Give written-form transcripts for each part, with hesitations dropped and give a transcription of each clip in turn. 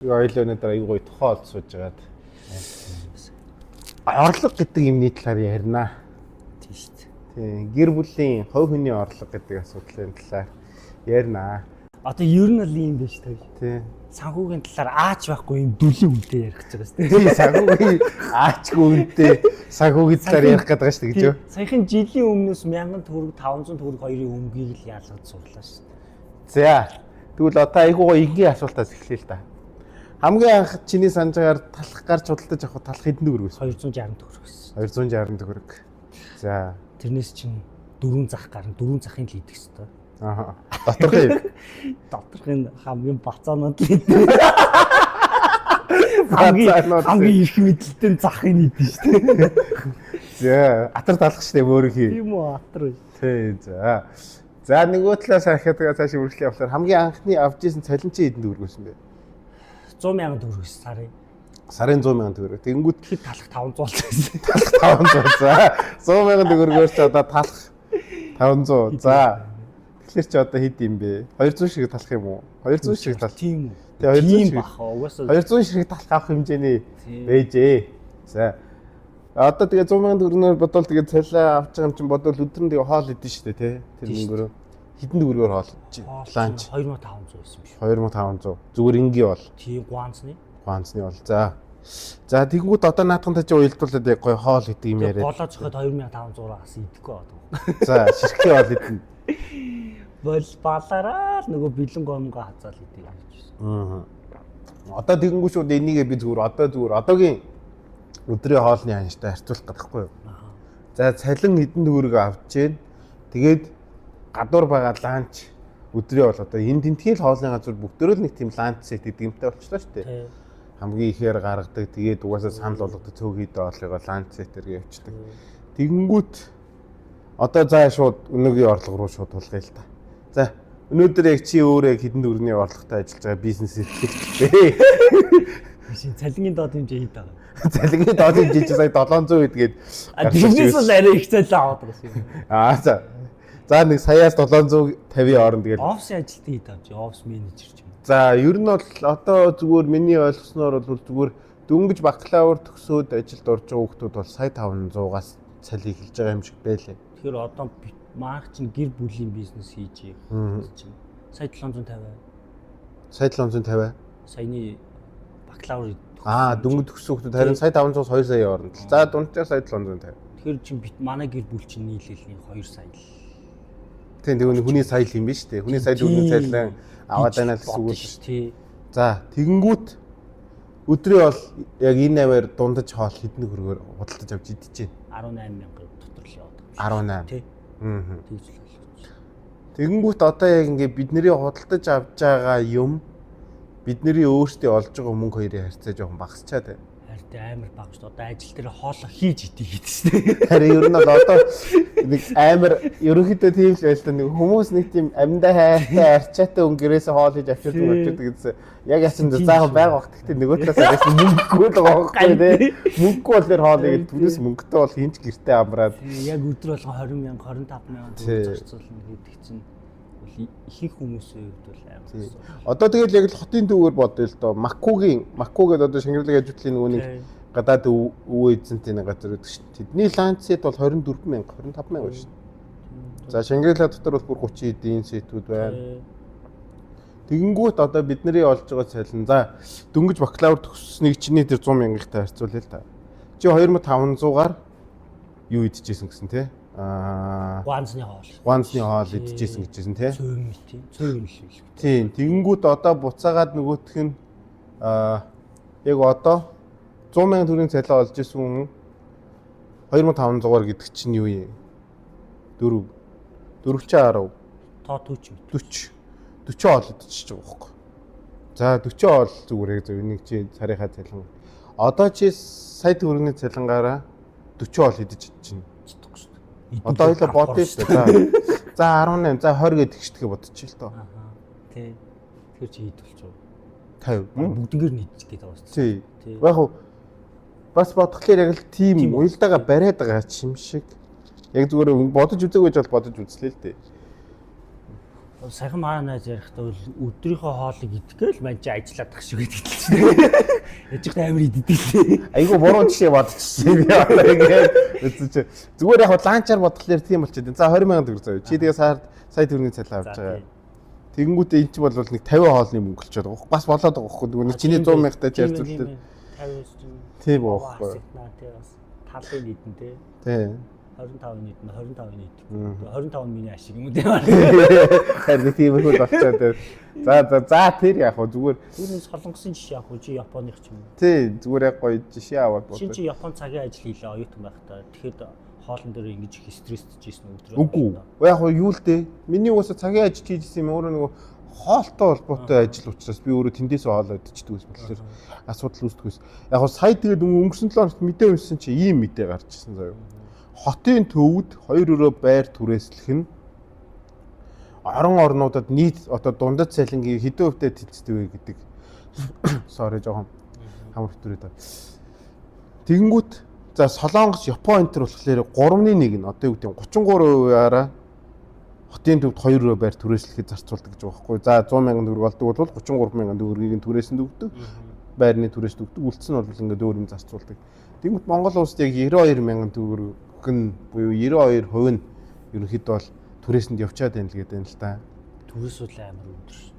Тэгээ хоёулаа өнөөдөр аягүй гоё тухай олд сууж байгаад орлого гэдэг юмны талаар ярина. Тийм шүү дээ. Тийм, гэр бүлийн хувь хүний орлого гэдэг асуудлын талаар ярина. Одоо ер нь л ийм биш тав. Тийм. Санхүүгийн талаар аач байхгүй юм дүлийн үнтэй ярих гэж байгаа шүү дээ. Тийм, санхүүгийн аачгүй үнэтэй санхүүгийн талаар ярих гэдэг байгаа шүү дээ гэж юу? Саяхан жилийн өмнөөс 1000 төгрөг 500 төгрөг хоёрын өмгийг л ялгаж сурлаа шүү дээ. За. Тэгвэл одоо айгүй гоё энгийн асуултаас эхлэе л та. Хамгийн анх чиний санаж байгаагаар талах гарч худалдаж авах талах хэдэн төгрөг вэ? 260 төгрөг гэсэн. 260 төгрөг. За. Тэрнээс чинь дөрвөн зах гарна, дөрвөн захын л идэх хэвээр. Аа. Доторх юм. Доторх нь хамгийн бацаанууд л идэх. Хамгийн Бацаанууд. хамгийн их мэдлэлтэй захын идэх шүү дээ. За, атар талах штэ өөрөө хий. Тийм үү атар биш. Тий, за. За нөгөө талаас харахад тэгээ цааш үргэлжлэх явахлаар хамгийн анхны авч исэн цалин чи хэдэн төгрөг байсан бэ? 100 мянган төгрөг гэсэн сарын. Сарын 100 мянган төгрөг. Тэнгүүд Тэгэхэд талах 500 болсон. 500. За 100 мянган төгрөгөөр чи одоо талах 500. За. Тэгэхээр чи одоо хэд юм бэ? 200 ширхэг талах юм уу? 200 ширхэг талах. Тийм үү. Тэгээ 200 Тийм ширхэг. бах. Угаасаа 200 ширхэг талах авах хэмжээний Тийм. бэжээ. За. Одоо тэгээ 100 мянган төгрөгнөөр бодвол тэгээ цалиа авч байгаа юм чинь бодвол өдөр нь тэгээ хоол идэн штэ тий. Тэр Тийм шүү. мөнгөөрөө хэдэн төгрөгөөр хоол идэж lunch 2500 байсан юм шүү. 2500. Зүгээр энгийн бол Тийм гуанцны. ганцны бол. За. За тэгэнгүүт одоо наадхан та чи уялдуулаад яг гоё хоол идэг юм яриад. Голоо цохоод 2500-аас идэхгүй байгаа. За ширхэг хоол идэнэ. Бол балаараа л нөгөө бэлэн гомгоо хазаал идэг гэж байна. Аа. Одоо тэгэнгүүт шууд энийгээ би зүгээр одоо зүгээр одоогийн өдрийн хоолны ханштай харьцуулах гэдэг юу? Аа. За цалин хэдэн төгрөг авч гин. Тэгээд гадуур байгаа lunch өдрийн бол одоо энэ тентхийн л хоолны газар бүгдөө л нэг тийм lunch set гэдэг юмтай болчихлоо шүү дээ. Тий. Хамгийн ихээр гаргадаг. Тэгээд угаасаа санал болгодог цөөх хийдэ хоолыгоо lunch set-ээр явчихдаг. Тэгэнгүүт одоо за шууд өнөөгийн орлого руу шууд тулгая л та. За өнөөдөр яг чи өөрөө яг хэдэн төгрөгийн орлоготой ажиллаж байгаа бизнес эрхлэгч бэ? Биш цалингийн доод хэмжээ хэд байгаа. Цалингийн доод хэмжээ чи сая 700 гэдгээд А тэрнээс бол арай их цалин аваад байгаа юм. Аа за. За нэг саяас 750-ийн хооронд тэгэл. Офисын ажилтны хэд авч? Офис менежер ч юм. За ер нь бол одоо зүгээр миний ойлгосноор бол зүгээр дөнгөж бакалавр төгсөөд ажилд орж байгаа хүмүүс бол сая 500-аас цал эхэлж байгаа юм шиг байлээ. Тэгэхээр одоо маах чинь гэр бүлийн бизнес хийж Мгм. чинь сая 750 Сая 750. саяны бакалавр Аа дөнгөж төгссөн хүмүүс харин сая 500-аас 2 сая хооронд. л. За дунджаар сая 750. Тэгэхээр чинь бит манай гэр бүл чинь нийлээл нэг 2 сая л. Тийм тэгвэл хүний сая л юм биш үү? Хүний сая дөрвөн цалин аваад байна л гэсэн үг шүү шүү. Тий. За тэгэнгүүт өдрийн бол яг энэ аваар дундаж хоол хэдэн төгрөгөөр худалдаж авч идэж байна. 18 мянган дотор л яваад байгаа. 18. Тий. Аа. Тэгж л ойлгож. Тэгэнгүүт одоо яг ингээ бидний худалдаж авч байгаа юм бидний өөрсдөө олж байгаа мөнгө хоёрын харьцаа жоохон багасчаад байна. Харин тэ амар бага шүү дээ. Одоо ажил дээр хоолоо хийж идэх гэдэг шүү дээ. Харин ер нь бол одоо нэг амар ерөнхийдөө тийм л байл та нэг хүмүүс нэг тийм амьдаа хайртай арчаатай өнгөрөөсөө хоол хийж авчирдаг авчирдаг гэсэн. Яг яасан заах байгаа бах. Гэхдээ нөгөө талаас арайс мөнгөгүй л байгаа байхгүй тий. Мөнгөгүй бол нэр хоол игээд түүнээс мөнгөтэй бол хинч гэртээ амраад Тий, Яг өдөр болгон 20 мянга 25 мянга Тий. төгрөг зарцуулна гэдэг чинь бол ихэнх хүмүүсийн хувьд бол амар Тий. асуудал. Одоо тэгэл яг л хотын төвөөр бодъё л доо. Маккугийн Макку гэдэг одоо Шангрилагийн ажуудлын нөгөө нэг Тий. гадаад өвөө эзэнтийн нэг газар өгдөг шүү дээ. Тэдний ланцет бол 24 мянга, 25 мянга байна шүү дээ. За Шангрила дотор бол бүр 30 эдийн сетүүд байна. Тий. Тэгэнгүүт одоо бидний олж байгаа цалин за дөнгөж бакалавр төгссөнийг чиний тэр 100 мянгахтай харьцуулъя л та. Чи 2500-аар юу идчихсэн гэсэн те? Аа Гуанзны хоол. гуанзны хоол идчихсэн гэжсэн те? Цөөн мэт тий. Цөөн л хэлэх. Тийм. Тэгэнгүүт одоо буцаагаад нөгөөх нь аа яг одоо 100 мянган төгрөгийн цалин олж исэн хүн 2500-аар гэдэг чинь юу юм? 4 4 чи 10 Тоо 40 мэт. 40 40 ол идчихэж байгаа байхгүй. За 40 ол зүгээр яг зөв энийг чи сарынхаа цалин. Одоо чи сая төгрөгийн цалингаараа 40 ол идэж чадчихна. Чадахгүй шүү дээ. Одоо хоёлаа бодъё шүү дээ. За. За 18 за 20 гэдэг чигтгээ бодчих л доо. Аа. Тий. Тэгэхээр чи хэд болчих вэ? 50. Бүгднгээр нь идчих гээд байгаа шүү дээ. Тий. Тий. Яг хуу бас бодглохлоор яг л тийм Тийм. уялдаага бариад байгаа ч юм шиг. Яг зүгээр бодож үзээгүй ч бол бодож үзлээ л дээ. Саяхан манай найз ярихдаа бол өдрийнхөө хоолыг идэхгээл мань чи ажиллаад тах шиг гэдэг л чинь. Яж их амар иддэг лээ. Айгу буруу жишээ бодчихсон юм яа. Ингээд үзэн чи зүгээр яг ланчаар бодглохлоор тийм болчиход. За 20 сая төгрөг заяа. Чи тэгээ сард сая төгрөгийн цалин авч байгаа. Тэгэнгүүтээ эн чинь бол нэг 50 хоолны мөнгө болчиход байгаа. Бас болоод байгаа байхгүй. Нөгөө чиний 100 мянгатай ч ярьцвал 50 чинь тийм байхгүй. Тий бас талын нийтэн тий. Тий. 25 нийт нь 25 нийт. 25 нь миний ашиг юм уу тийм. Харин тиймэрхүү л болчиход байна. За за за тэр яг хөө зүгээр Тэр солонгосын жишээ яг хөө чи Японых ч юм уу. Тий, зүгээр яг гоё жишээ аваад бодлоо. Чи Япон цагийн ажил хийлээ оюутан байхдаа. Тэгэхэд хоолн дээр ингэж их стрессдэж ийсэн өдрөө. Үгүй. Яг хөө юу л дээ. Миний угаасаа цагийн ажил хийжсэн юм өөрөө нөгөө хоолтой холбоотой ажил учраас би өөрөө тэндээс хоол идчихдэг байсан болохоор асуудал үүсдэг байсан. Яг хөө сая тэгээд өнгөрсөн 7 хоногт мэдээ уншсан чи ийм мэдээ гарч ирсэн заяа. Хотын төвд 2 өрөө байр түрээслэх нь орон орнуудад нийт одоо дундад цалингийн хэдэн хувьтай тэлцдэг вэ гэдэг. Sorry жоохон хамар хэвтрээд байна. Тэгэнгүүт за Солонгос, Япон энэ төр болохоор 3.1 нь одоо юу гэдэг нь 33%-аараа хотын төвд 2 өрөө байр түрээслэхэд зарцуулдаг гэж байгаа байхгүй. За 100 мянган төгрөг олдог бол 33 мянган төгрөгийг нь түрээсэнд өгдөг. Байрны түрээсэнд өгдөг. Үлдсэн нь бол ингээд өөр юм зарцуулдаг. Тэгэнгүүт Монгол улсад яг 92 мянган төгрөг нь буюу 92% нь ерөнхийдөө бол түрээсэнд явчаад байна л гэдэг юм л та. Түрээс бол амар өндөр шин.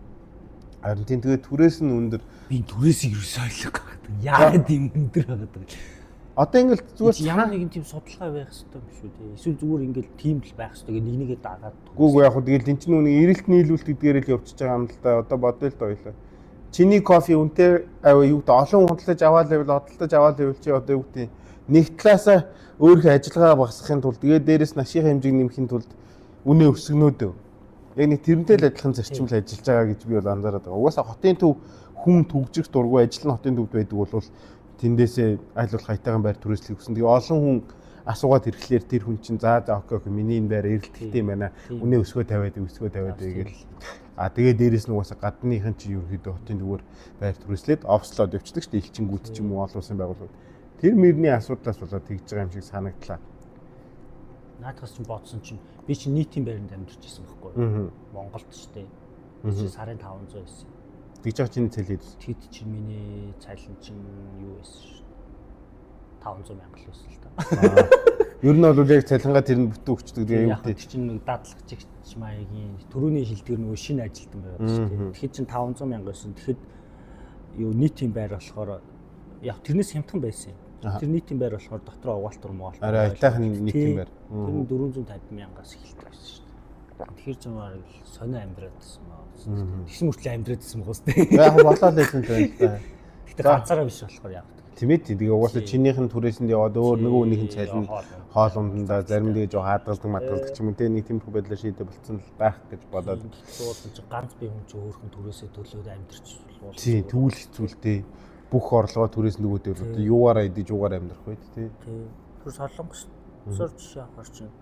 Харин тийм тэгээд түрээс нь өндөр. Би түрээсийг юусоо ойлгохгүй байна. Яагаад ийм өндөр байгаад байгаа юм. Одоо ингээл зүгээр ямар нэгэн тийм судалгаа байх хэрэгтэй юм шүү дээ. Эсвэл зүгээр ингээл тийм л байх хэрэгтэй гэх нэг нэгээ дагаад. Гүүгүй яг хөө тэгэл эн чинь нүг эрэлт нийлүүлэлт гэдгээр л явчихж байгаа юм л да. Одоо бодъё л доо. Чиний кофе үнэтэй юу гэдэг олон худалдаж аваад байвал худалдаж аваад байвал чи одоо юу гэдэг нэг талаасаа өөрийнхөө ажиллагаа багасгахын тулд тэгээд дээрэс нь ашигын хэмжээг нэмэхин тулд үнэ өсгөнөөдөө. Яг нэг тэрнтэй л адилхан зарчим л ажиллаж байгаа гэж би бол анзаараад байгаа. Угаасаа хотын төв хүн түгжрэх дургүй ажил нь хотын төвд байдаг бол тэндээсээ аль болох хайтайхан байр түрээслэх гэсэн. Тэгээ олон хүн асуугаад ирэхлээр тэр хүн чинь за за окей окей миний энэ байр эрэлтэлтэй юм байна. Үнэ өсгөө тавиад өсгөө тавиад гээл. А тэгээ дээрэс нь угаасаа гадныхан чи ерөнхийдөө хотын төвөр байр түрээслээд офслоод явчихдаг шүү дээ. Элчингүүд ч юм уу олон улсын байгууллагууд. Тэр мөрний асуудлаас болоод тэгж байгаа юм шиг санагдлаа. Наадхаас чинь бодсон чинь би чинь нийтийн байранд амьдарч ирсэн байхгүй. Монголд ч дээ. Би чинь сарын 500 байсан. Тэгж байгаа чиний цалин хэд вэ? Тэд чинь миний цалин чинь юу байсан шүү. 500 мянга л байсан л та. Ер нь бол яг цалингаа тэр нь бүтэн өгчдөг. Тэгээ юу гэдэг чинь нэг дадлагчигч маягийн түрүүний шилдэгэр нөгөө шинэ ажилтан байгаад шүү дээ. Тэгэхэд чинь 500 мянга байсан. Тэгэхэд юу нийтийн байр болохоор яг тэрнээс хямдхан байсан юм. Тэр нийтийн байр болохоор дотроо угаалтар мугаалтар. Арай айтайхан нийтийн байр. Тэр нь 450 мянгаас эхэлдэг байсан шүү дээ. Тэгэхээр ч юм сонио амьдраад байсан маа. Тэгсэн мөртлөө амьдраад байсан байгаа сте. Яг болоо л байсан юм байна. Гэтэ ганцаараа биш болохоор яг. Тийм ээ. Тэгээ угаасаа чинийх нь түрээсэнд яваад өөр нөгөө хүнийх нь цалин хоол ундандаа зарим нэг жоо хаадгалдаг мадгалдаг ч юм уу те нэг тиймэрхүү байдлаар шийдэ болцсон л байх гэж бодоод. Суулгаж ганц би хүн чи өөрхөн түрээсээ төлөөд амьдрч бол. Тийм тэгвэл хэцүү л дээ. Бүх орлогоо түрээс нөгөөдөө одоо юугаараа идэж юугаар амьдрах вэ те. Тийм. Тэр солонгосоор жишээ авахар чинь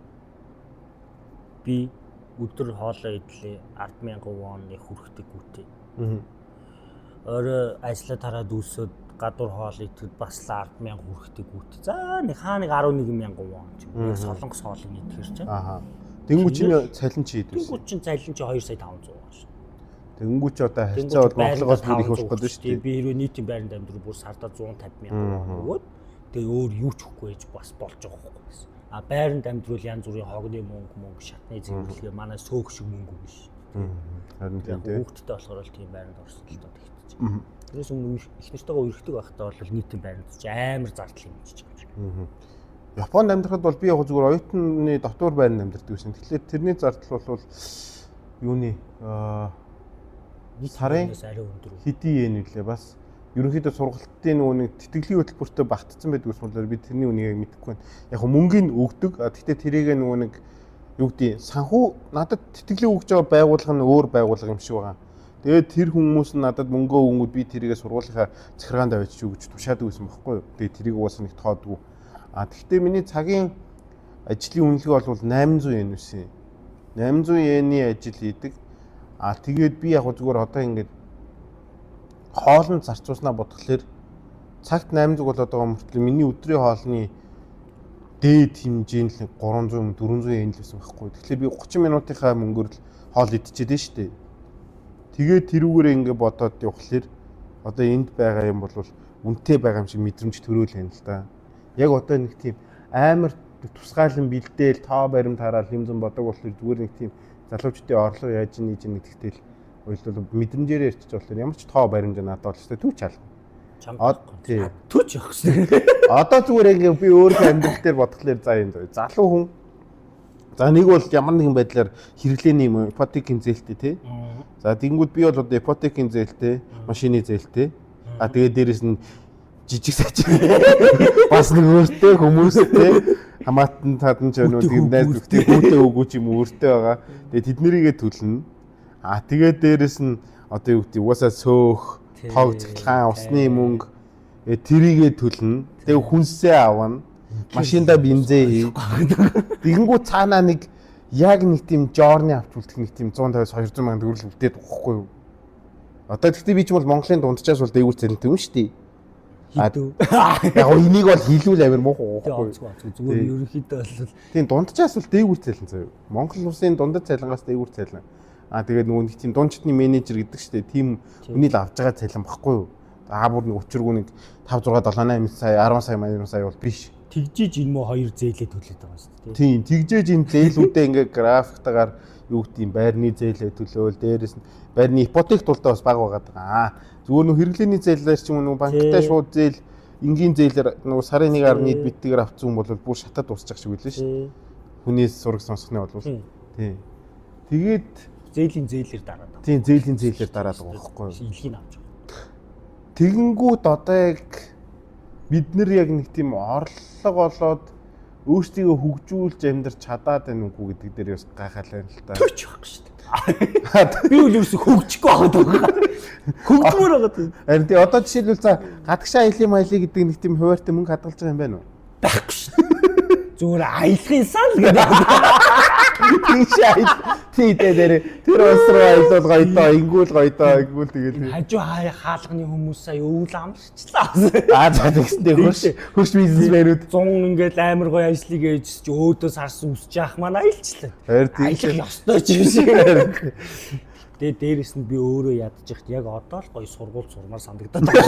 би өдөр хоолоо идлээ 100000 вонны хүрхдэг гүтээ. Орой ажиллаа тараад үлсөөд гадуур хоол идэхэд бас л 100000 хүрхдэг гүт. За нэг хаа нэг 11000 вон ч юм. Яг солонгос хоолыг идэхэр чинь. Аха. Тэнгүү чиний цалин чи хэд вэ? Тэнгүү чин цалин чи 2 сая 500 вон шүү. Тэнгүү чи одоо харьцаа бол Монголоос бүр их болох гэдэг шүү дээ. Би хэрвээ нийтийн байранд амьдрал бүр сардаа 150 мянган вон өгөөд тэгээ өөр юу ч өгөхгүй байж бас болж байгаа байхгүй гэсэн. А байранд амьдрал янз бүрийн хогны мөнгө шатны зэвэрлэгээ манай сөөх шиг мөнгө биш. Харин тийм дээ. Хүүхдтэй болохоор л тийм байранд орсон л доо тэгтэж. Тэрнээс өмнө их нартайгаа үерхдэг байхдаа бол нийтийн байранд ч амар зардал хэмжиж байгаа юм шиг. Японд амьдрахад бол би яг зүгээр оюутны дотуур байранд амьдардаг байсан. Тэгэхээр тэрний зардал бол юуны сарын хэдий йен үлээ бас ерөнхийдөө сургалтын нөгөө нэг тэтгэлийн хөтөлбөртөө багтцсан байдаг болохоор би тэрний үнийг яг мэдэхгүй байна. Яг мөнгөний өгдөг. Гэхдээ тэрийг нөгөө нэг юу гэдэг санхүү надад тэтгэлийн өгж байгаа байгууллага нь өөр байгууллага юм шиг байгаа. Тэгээд тэр хүмүүс нь надад мөнгөө өгөнгүүд би тэрийгэ сургуулийнхаа захиргаанд авчиж өгч тушаадаг байсан байхгүй юу. Тэгээд тэрийг угаасаа нэг тоодгүй. А тэгвэл миний цагийн ажлын үнэлгээ бол 800 йен байсан. 800 йений ажил хийдэг. А тэгээд би яг зүгээр одоо ингээд хоолнд зарцуулснаа бодглохлоор цагт 800 болоод байгаа мөртлөө миний өдрийн хоолны дээд хэмжээнд л 300 400 йен л байсан байхгүй. Тэгэхээр би 30 минутынхаа мөнгөөр л хоол идчихэд нь шүү дээ. Тэгээд тэрүүгээрээ ингээ бодоод явхлаар одоо энд байгаа юм бол үнэтэй байгаа юм шиг мэдрэмж төрөөл байна л да. Яг одоо нэг тийм амар тусгаалan бэлдээл тоо баримт хараал юм зам бодог болохоор зүгээр нэг тийм залуучдын орлого яаж нээж нэгтгэл ойлвол мэдрэмжээрээ ярьчих болохоор ямар ч тоо баримт надад бол өстой түүч алга. Чамд түүч явах гэсэн. Одоо зүгээр ингээ би өөрийнхөө амьдрал дээр бодглохлоор за юм залуу хүн. За нэг бол ямар нэгэн байдлаар хэрэглээний юм ипотекийн зээлтэй тий. За тэгэнгүүт би бол одоо ипотекийн зээлтэй, машины зээлтэй. А тэгээд дээрэс нь жижиг сажиг бас нэг өөртөө хүмүүстэй хамаатан тадан ч байна уу тийм найз нөхдөд хүүтэй үгүй ч юм өөртөө байгаа. Тэгээд тэднэрийгээ төлнө. А тэгээд дээрэс нь одоо юу гэдэг угаасаа сөөх, тоог цахилгаан, усны мөнгө тэрийгээ төлнө. Тэгээд хүнсээ авна. Машиндаа бензин хий. Тэгэнгүүт цаанаа нэг яг нэг тийм жорны авч үлдэх нэг тийм 150-аас 200 мянган төгрөг үлдээд байгаа хгүй юу? Одоо тэгтээ би ч бол Монголын дунджаас бол дээгүүр цалинтай юм шүү дээ. Яг энийг бол хийлүүл амир муухай байхгүй юу? Зүгээр ерөнхийдөө бол тийм дунджаас бол дээгүүр цалин заяа. Монгол улсын дундад цалингаас дээгүүр цалин. Аа тэгээд нөгөө нэг тийм дунджтны менежер гэдэг шүү дээ. Тийм хүний л авч байгаа цалин багхгүй юу? Аа бүр нэг учиргүй нэг 5 6 7 8 сая 10 сая 10 сая бол биш. Тэгжиж энэ мө хоёр зээлээ төлөөд байгаа шүү дээ. Тийм, тэгжээж энэ зээлүүдээ ингээ графиктайгаар юу гэдэг юм байрны зээлээ төлөөл, дээрэс нь байрны ипотек тулдаа бас бага байгаад байгаа. Аа, зүгээр нөх хэрэглээний зээлээр ч юм уу банктай шууд зээл, энгийн зээлээр нөгөө сарын 1.1 битгээр авсан хүн бол бүр шатаад дуусчих шиг үлээ шүү дээ. Хүнээс сураг сонсохны бол тийм. Тэгээд зээлийн зээлээр дараад байгаа. Тийм, зээлийн зээлээр дараад байгаа байхгүй юу? Илгийг авч байгаа. Тэгэнгүүт одоо яг бид нэр яг нэг тийм орлого олоод өөрсдийгөө хөгжүүлж амьдарч чадаад байна үгүй гэдэг дээр бас гайхал байна л та. Төч байхгүй шүү дээ. Би үл ерөөсө хөгжихгүй байгаад байгаа. Хөгжмөр байгаа. Харин тий одоо жишээлбэл за гадагшаа аялын маялыг гэдэг нэг тийм хуваартай мөнгө хадгалж байгаа юм байна уу? Байхгүй шүү дээ. Зүгээр аялахын сан л гэдэг. Тийш аял. Тий дээр тэр улс руу аялал гоё доо, ингүүл гоё доо, ингүүл тэгэл. Хажуу хаалганы хүмүүс сая өвөл амарчлаа. Аа за тэгсэндээ хөрш бизнесмэнүүд 100 ингээл амар гоё ажлыг ээж чи өөдөөс харсан үсэж яах маань аялчлаа. Аялах ёстой ч юм шиг. Тэгээ дээрэс нь би өөрөө ядчих яг одоо л гоё сургууль сурмаар санагдаад байна.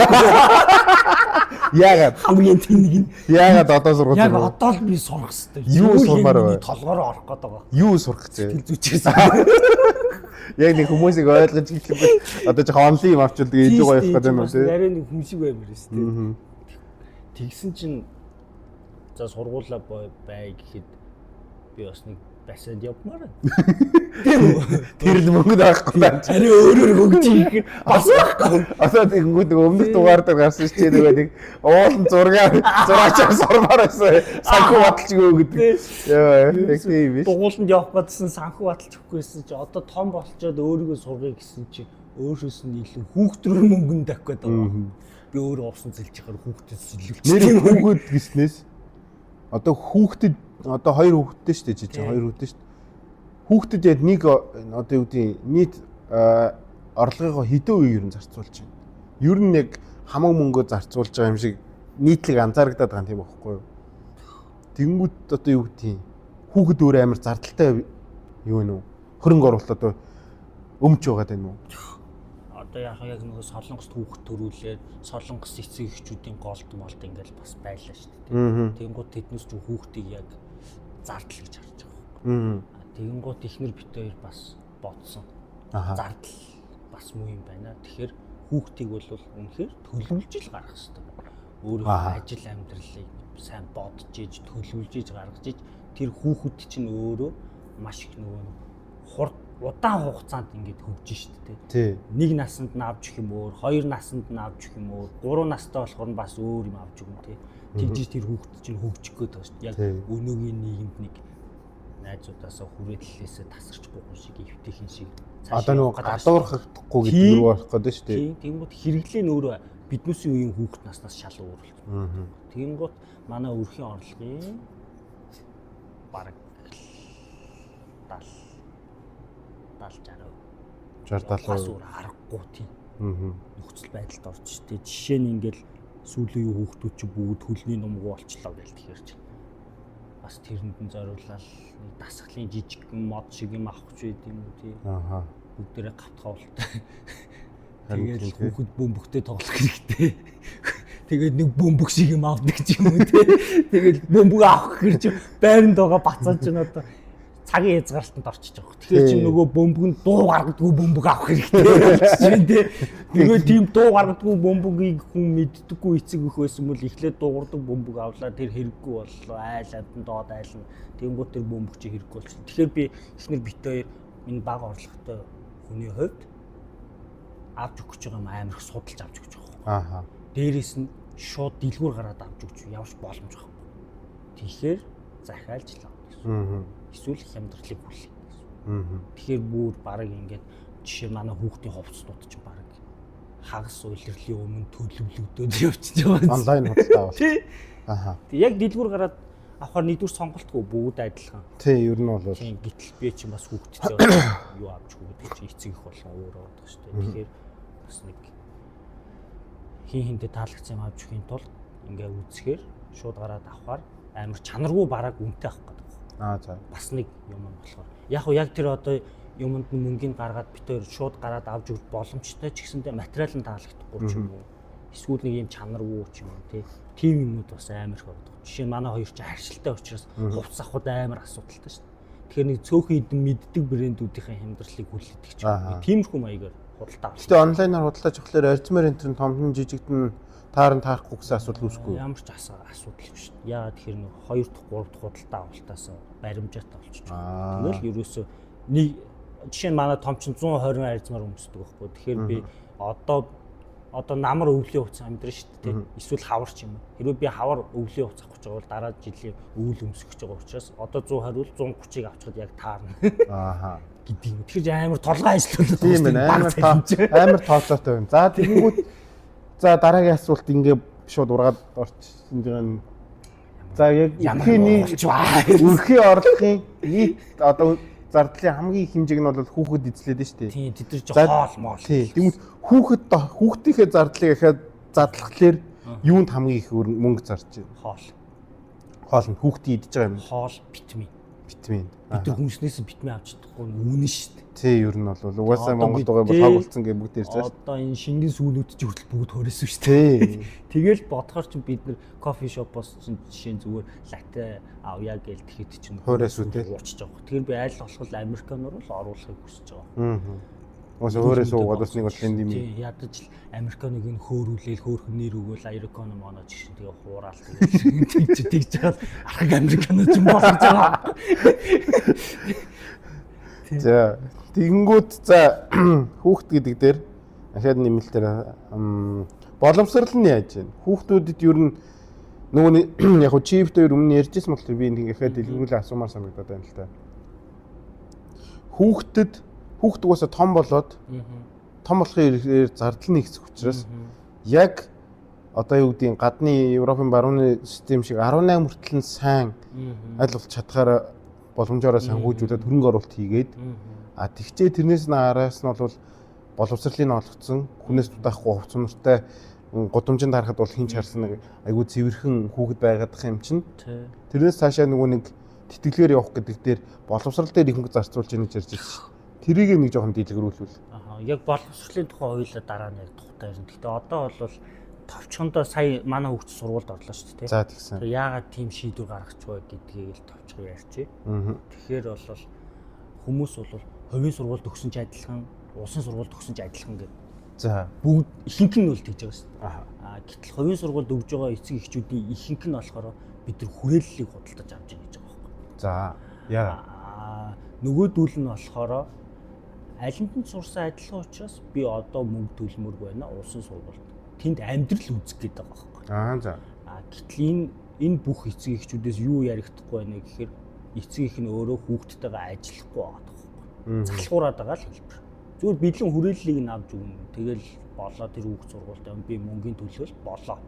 Яагаад? Хамгийн тэнэг нь. Яагаад одоо сургууль? Яг одоо л би сурах хэрэгтэй. Юу сурмаар вэ? Толгоороо орох гээд байгаа. Юу сурах гэж? Сэтгэл зүйчээс. Яг нэг хүмүүсийг ойлгож эхлэхгүй одоо жоохон онлайн юм авчвал тэгээ илүү гоё явах гэдэг юм уу те? Арай нэг хүн шиг баймар шүү дээ. Тэгсэн чинь за сургуулаа бай гэхэд би бас нэг басаад явмаар байна. Тийм үү? Тэр л мөнгө байхгүй даа. Арай өөрөөр хөгжих их бас байхгүй. Одоо тэгэнгүүт нэг өмнөх дугаар дээр гарсан чи нөгөө нэг уулын зураг зураачаар сурмаар байсан. Санхүү баталж өгөө гэдэг. Яа, яг тийм биш. Дугууланд явах гэдсэн санхүү баталж өгөхгүйсэн чи одоо том болчоод өөрийгөө сургая гэсэн чи өөрөөс нь илүү хүүхд рүү мөнгө тавих гээд байгаа. Би өөрөө усан зэлж яхаар хүүхдэд сэлүүлчих. Нэр хүүхэд гэснээс одоо хүүхдэд одоо хоёр хүүхэдтэй шүү дээ чи чинь хоёр хүүхэдтэй шүү дээ. Хүүхдэд яг нэг одоо юу гэдэг нийт орлогынхоо хэдэн үе ер нь зарцуулж байна. Ер нь яг хамаг мөнгөө зарцуулж байгаа юм шиг нийтлэг анзаарагдаад байгаа юм тийм байхгүй юу? Тэнгүүд одоо юу гэдэг хүүхэд өөр амар зардалтай юу вэ? Хөрөнгө оруулалт одоо өмч байгаад байна уу? Одоо яг нөгөө солонгост хүүхэд төрүүлээд солонгос эцэг эхчүүдийн голд молд ингээл бас байлаа шүү дээ. Тэгэнгүүт тэднээс ч хүүхдийг яг зардал гэж харж байгаа байхгүй. Тэгэнгүүт эхнэр бит хоёр бас бодсон. Зардал бас муу юм байна. Тэгэхээр хүүхдийг бол үнэхээр төлөвлөж л гаргах хэрэгтэй. Өөрийнхөө ажил амьдралыг сайн бодож иж төлөвлөж иж гаргаж иж тэр хүүхэд чинь өөрөө маш их нөгөө хурд удаан хугацаанд ингээд хөгжин шүү дээ. Нэг насанд нь авч өгөх юм өөр, хоёр насанд нь авч өгөх юм өөр, гурван настай болохоор нь бас өөр юм авч өгнө тий. Тэгжиж тэр хүүхэд чинь хөгжих гээд байгаа шүү дээ. Яг өнөөгийн нийгэмд нэг найзуудаасаа хүрээллээсээ тасарч гуйх шиг эвтэйхэн шиг одоо нөгөө гадуурхахдахгүй гэдэг рүү орох гээд шүү дээ. Тэгэнгүүт хэрэглээ нь өөрөө биднээсийн үеийн хүүхэд наснаас шал өөр болсон. Тэгэнгүүт манай өрхийн орлогын бараг 70 60 60 70% өөр аргагүй тийм. Нөхцөл байдалд орж штэ. Жишээ нь ингээл сүүлийн үеийн хүүхдүүд чи бүгд хөлний нумгуу болчлоо гэл тэгэхээр чи Бас тэрэнд нь зориулаад нэг дасгалын жижигхэн мод шиг юм авах ч байд юм уу тий. Ааха. Бүгдээрээ гавтгаултай. Харин Тэгэл тийм, тий. хүүхэд бөмбөгтэй тоглох хэрэгтэй. Тэгээд нэг бөмбөг шиг юм авдаг ч юм уу тий. Тэгэл бөмбөг авах гэж байранд байгаа бацаа чинь одоо цагийн хязгаарлалтанд орчиж байгаа. Тэгэхээр чинь Тий. нөгөө бөмбөг нь дуу гаргадгүй бөмбөг авах хэрэгтэй болчих чинь тий. Нөгөө тийм дуу гаргадгүй бөмбөгийг хүн мэддэггүй эцэг их байсан бол эхлээд дуугардаг бөмбөг авлаа, тэр хэрэггүй боллоо. Айл амтан доод айлна. Тэнгүүт тэр бөмбөг чи хэрэггүй болчихно. Тэгэхээр би эхнэр бит хоёр энэ бага орлоготой хүний хувьд авч өгөх гэж байгаа юм амар их судалж авч өгч байгаа. Ааха. Дээрээс нь шууд дэлгүүр гараад авч өгч явж боломж байхгүй. Тэгэхээр захиалж л авах гэсэн. Аа. Эсвэл хямдралыг хүлээх гэсэн. Аа. Тэгэхээр бүр бараг ингээд жишээ манай хүүхдийн хувцснууд чинь бараг хагас улирлын өмнө төлөвлөгдөөд явчихж байгаа. Онлайн худалдаа авалт. Тий. Ааха. Тэг яг дэлгүүр гараад авахар нэгдүгээр сонголтгүй бүгд адилхан. Тий, ер нь бол Тийм, гэтэл би чинь бас хүүхдтэй юу авч өгөх гэдэг чинь эцэг их болон өөр авдаг шүү дээ. Тэгэхээр бас нэг хин хинтээ таалагдсан юм авч өгөхийн тулд ингээ үзэхээр шууд гараад авахар амар чанаргүй бараг үнэтэй авах гэдэг. Аа за. Бас нэг юм нь болохоор яг уу яг тэр одоо юмд нь мөнгөний гаргаад бит хоёр шууд гараад авч өгөх боломжтой ч гэсэндээ материал нь таалагдахгүй ч юм уу. Эсвэл нэг юм чанаргүй ч юм уу тий. Тийм юмнууд бас амар их ордог. Жишээ нь манай хоёр чинь харшилтай учраас хувцас авахд амар асуудалтай шүү дээ. Тэгэхээр нэг цөөхөн хэдэн мэддэг брэндүүдийн хямдралыг хүлээдэг ч юм уу. Тиймэрхүү маягаар худалдаа авах. Гэтэ онлайнаар худалдаж авахлаар арзмаар энэ төр томдон жижигдэн таарн таарахгүй гэсэн асуудал үүсэхгүй. Ямар ч асуудал биш шүү дээ. Яагаад тэгэхээр нэг 2 дахь 3 дахь худалдаа авалтаас баримжаатай болчих. Тэгэл ерөөсөө нэг жишээ нь манай том чинь 120 арзмаар өмсдөг байхгүй. Тэгэхээр би одоо намар өвлийн хувцас амьдрын шүү дээ. Эсвэл хавар ч юм уу. Хэрвээ би хавар өвлийн хувцас авах гэж байгаа бол дараа жилийн өвөл өмсөх гэж байгаа учраас одоо 120 бол 130-ыг авчихад яг таарна. Ааха. Гэдэг юм. Тэгэхээр амар толгой ажиллуулаад Тийм байна. Амар тооцоотой байна. За тэгэнгүүт за дараагийн асуулт ингээ шууд ургаад орчихсон юм. За яг өрхийн орлогын нийт одоо зардлын хамгийн их хэмжээг нь бол хүүхэд эзлээд нь шүү дээ. Тийм, тэд нар ч хоол моол. Тийм. Тэгмэд хүүхэд хүүхдийнхээ зардлыг ахаад задлахлаар юунд хамгийн их мөнгө зарж байна? Хоол. Хоол нь хүүхдийн идэж байгаа юм. Хоол, витамин. Витамин. Бид нар хүнснээс витамин авч чадахгүй үнэн шүү дээ. Тий, ер нь бол угаасаа Монголд байгаа бол хог болсон гэж бүгд ярьж байгаа шүү. Одоо энэ шингэн сүүнүүд чи хүртэл бүгд хөрөөсөн шүү дээ. Тий. Тэгэл бодохоор чинь бид нар кофе шопоос чинь жишээ нь зүгээр латте авъя гээл тэгэхэд чинь хуурай сүү тий. Уучж байгаа. Тэгэхээр би аль болох американоор л оруулахыг хүсэж байгаа. Аа. Угаасаа хуурай суугаад бас нэг бол энд юм. Тий, ядаж л американыг нь хөөрүүлээл хөөрхөн нэр өгөөл американо моно ч гэсэн тэгээ хураал тэгэл тэгж тэгж байгаа архаг американо ч юм болгож байгаа. За тэгэнгүүт за хүүхд гэдэг дээр ахаад нэмэлтээр боломсрал нь яаж вэ? Хүүхдүүдэд ер нь нөгөө яг хуу чип дээр өмнө ярьжсэн болохоор би нэг ахаад дэлгэрүүлээ асуумаар санагдаад байна л та. Хүүхдэд хүүхд угаасаа том болоод том болохын ихээр зардал нь ихсэх учраас яг одоо юу гэдгийг гадны Европын барууны систем шиг 18 хүртэл нь сайн аль болох чадхаараа боломжоороо санхүүжүүлээд хөрөнгө оруулалт хийгээд а тэгчээ тэрнээс нь араас нь бол боловсролыг олгоцсон хүнээс дутаахгүй хувц сонортой гудамжинд харахад бол хинч харсан нэг айгүй цэвэрхэн хүүхэд байгаадах юм чинь тэрнээс цаашаа нөгөө нэг тэтгэлгээр явах гэдэг дээр боловсрол дээр их мөнгө зарцуулж яах гэж ярьж байсан шүү. Тэрийг нэг жоохон дэлгэрүүлвэл. Аа яг боловсролын тухай хоёулаа дараа нь яг тухтай ярина. Гэхдээ одоо бол товчхондоо сая манай хүүхд сургуульд орлоо шүү дээ. За тэгсэн. Яагаад тийм шийдвэр гаргачих вэ гэдгийг л товчхон ярьчих. Тэгэхээр бол хүмүүс бол хувийн сургуульд өгсөн ч адилхан, улсын сургуульд өгсөн ч адилхан гэдэг. За бүгд ихэнх нь бол тэгж байгаа шүү дээ. Аа гэтэл хувийн сургуульд өгж байгаа эцэг эхчүүдийн ихэнх нь болохоор бид нар хүрээллийг худалдаж авч байгаа гэж байгаа байхгүй. За яа. Аа нөгөөдүүл нь болохоор алинд нь сурсан адилхан учраас би одоо мөнгө төлмөргүй байна улсын сургуульд. Тэнд амьдрал үзэх гэдэг байгаа байхгүй. Аа за. Аа гэтэл энэ бүх эцэг эхчүүдээс юу яригдахгүй байна гэхээр эцэг эх нь өөрөө хүүхдтэйгээ ажиллахгүй байгаа байхгүй. Залхуураад байгаа л хэлбэр. Зүгээр бэлэн хүрээллийг нь авч өгнө. Тэгэл болоо тэр хүүхд сургуульд явна би мөнгөний төлөөл болоо.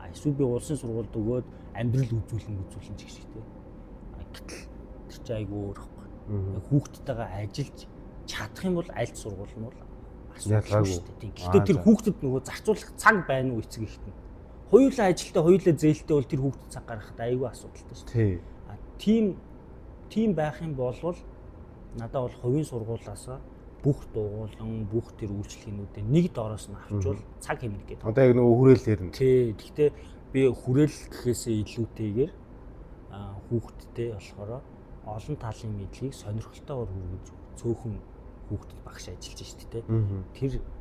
Аа эсвэл би улсын сургуульд өгөөд амьдрал үзүүлнэ ч гэх шиг тий. Гэтэл тэр чинь айгүй өөр байхгүй. Хүүхдтэйгээ ажиллаж чадах юм бол аль сургууль нь бол асуудалгүй шүү дээ. Гэхдээ тэр хүүхдэд нөгөө зарцуулах цаг байна уу эцэг эхэд нь. Хоёулаа ажилтаа, хоёулаа зээлтэй бол тэр хүүхдэд цаг гаргахад айгүй асуудалтай шүү дээ. Тийм байх юм бол надад бол хувийн сургуулаасаа бүх дугуулan, бүх тэр үйлчлэгээнүүдээ нэг доороос нь авчвал цаг хэмнэх гэдэг. Одоо яг нөгөө хүрээлэлээр нь. Тий. Гэхдээ би хүрээлэл гэхээсээ илүүтэйгээр хүүхдтэй болохоор олон талын мэдлэгийг сонирхолтойгоор хүргэж цөөхөн хүүхдэд багш ажиллаж шít тэ.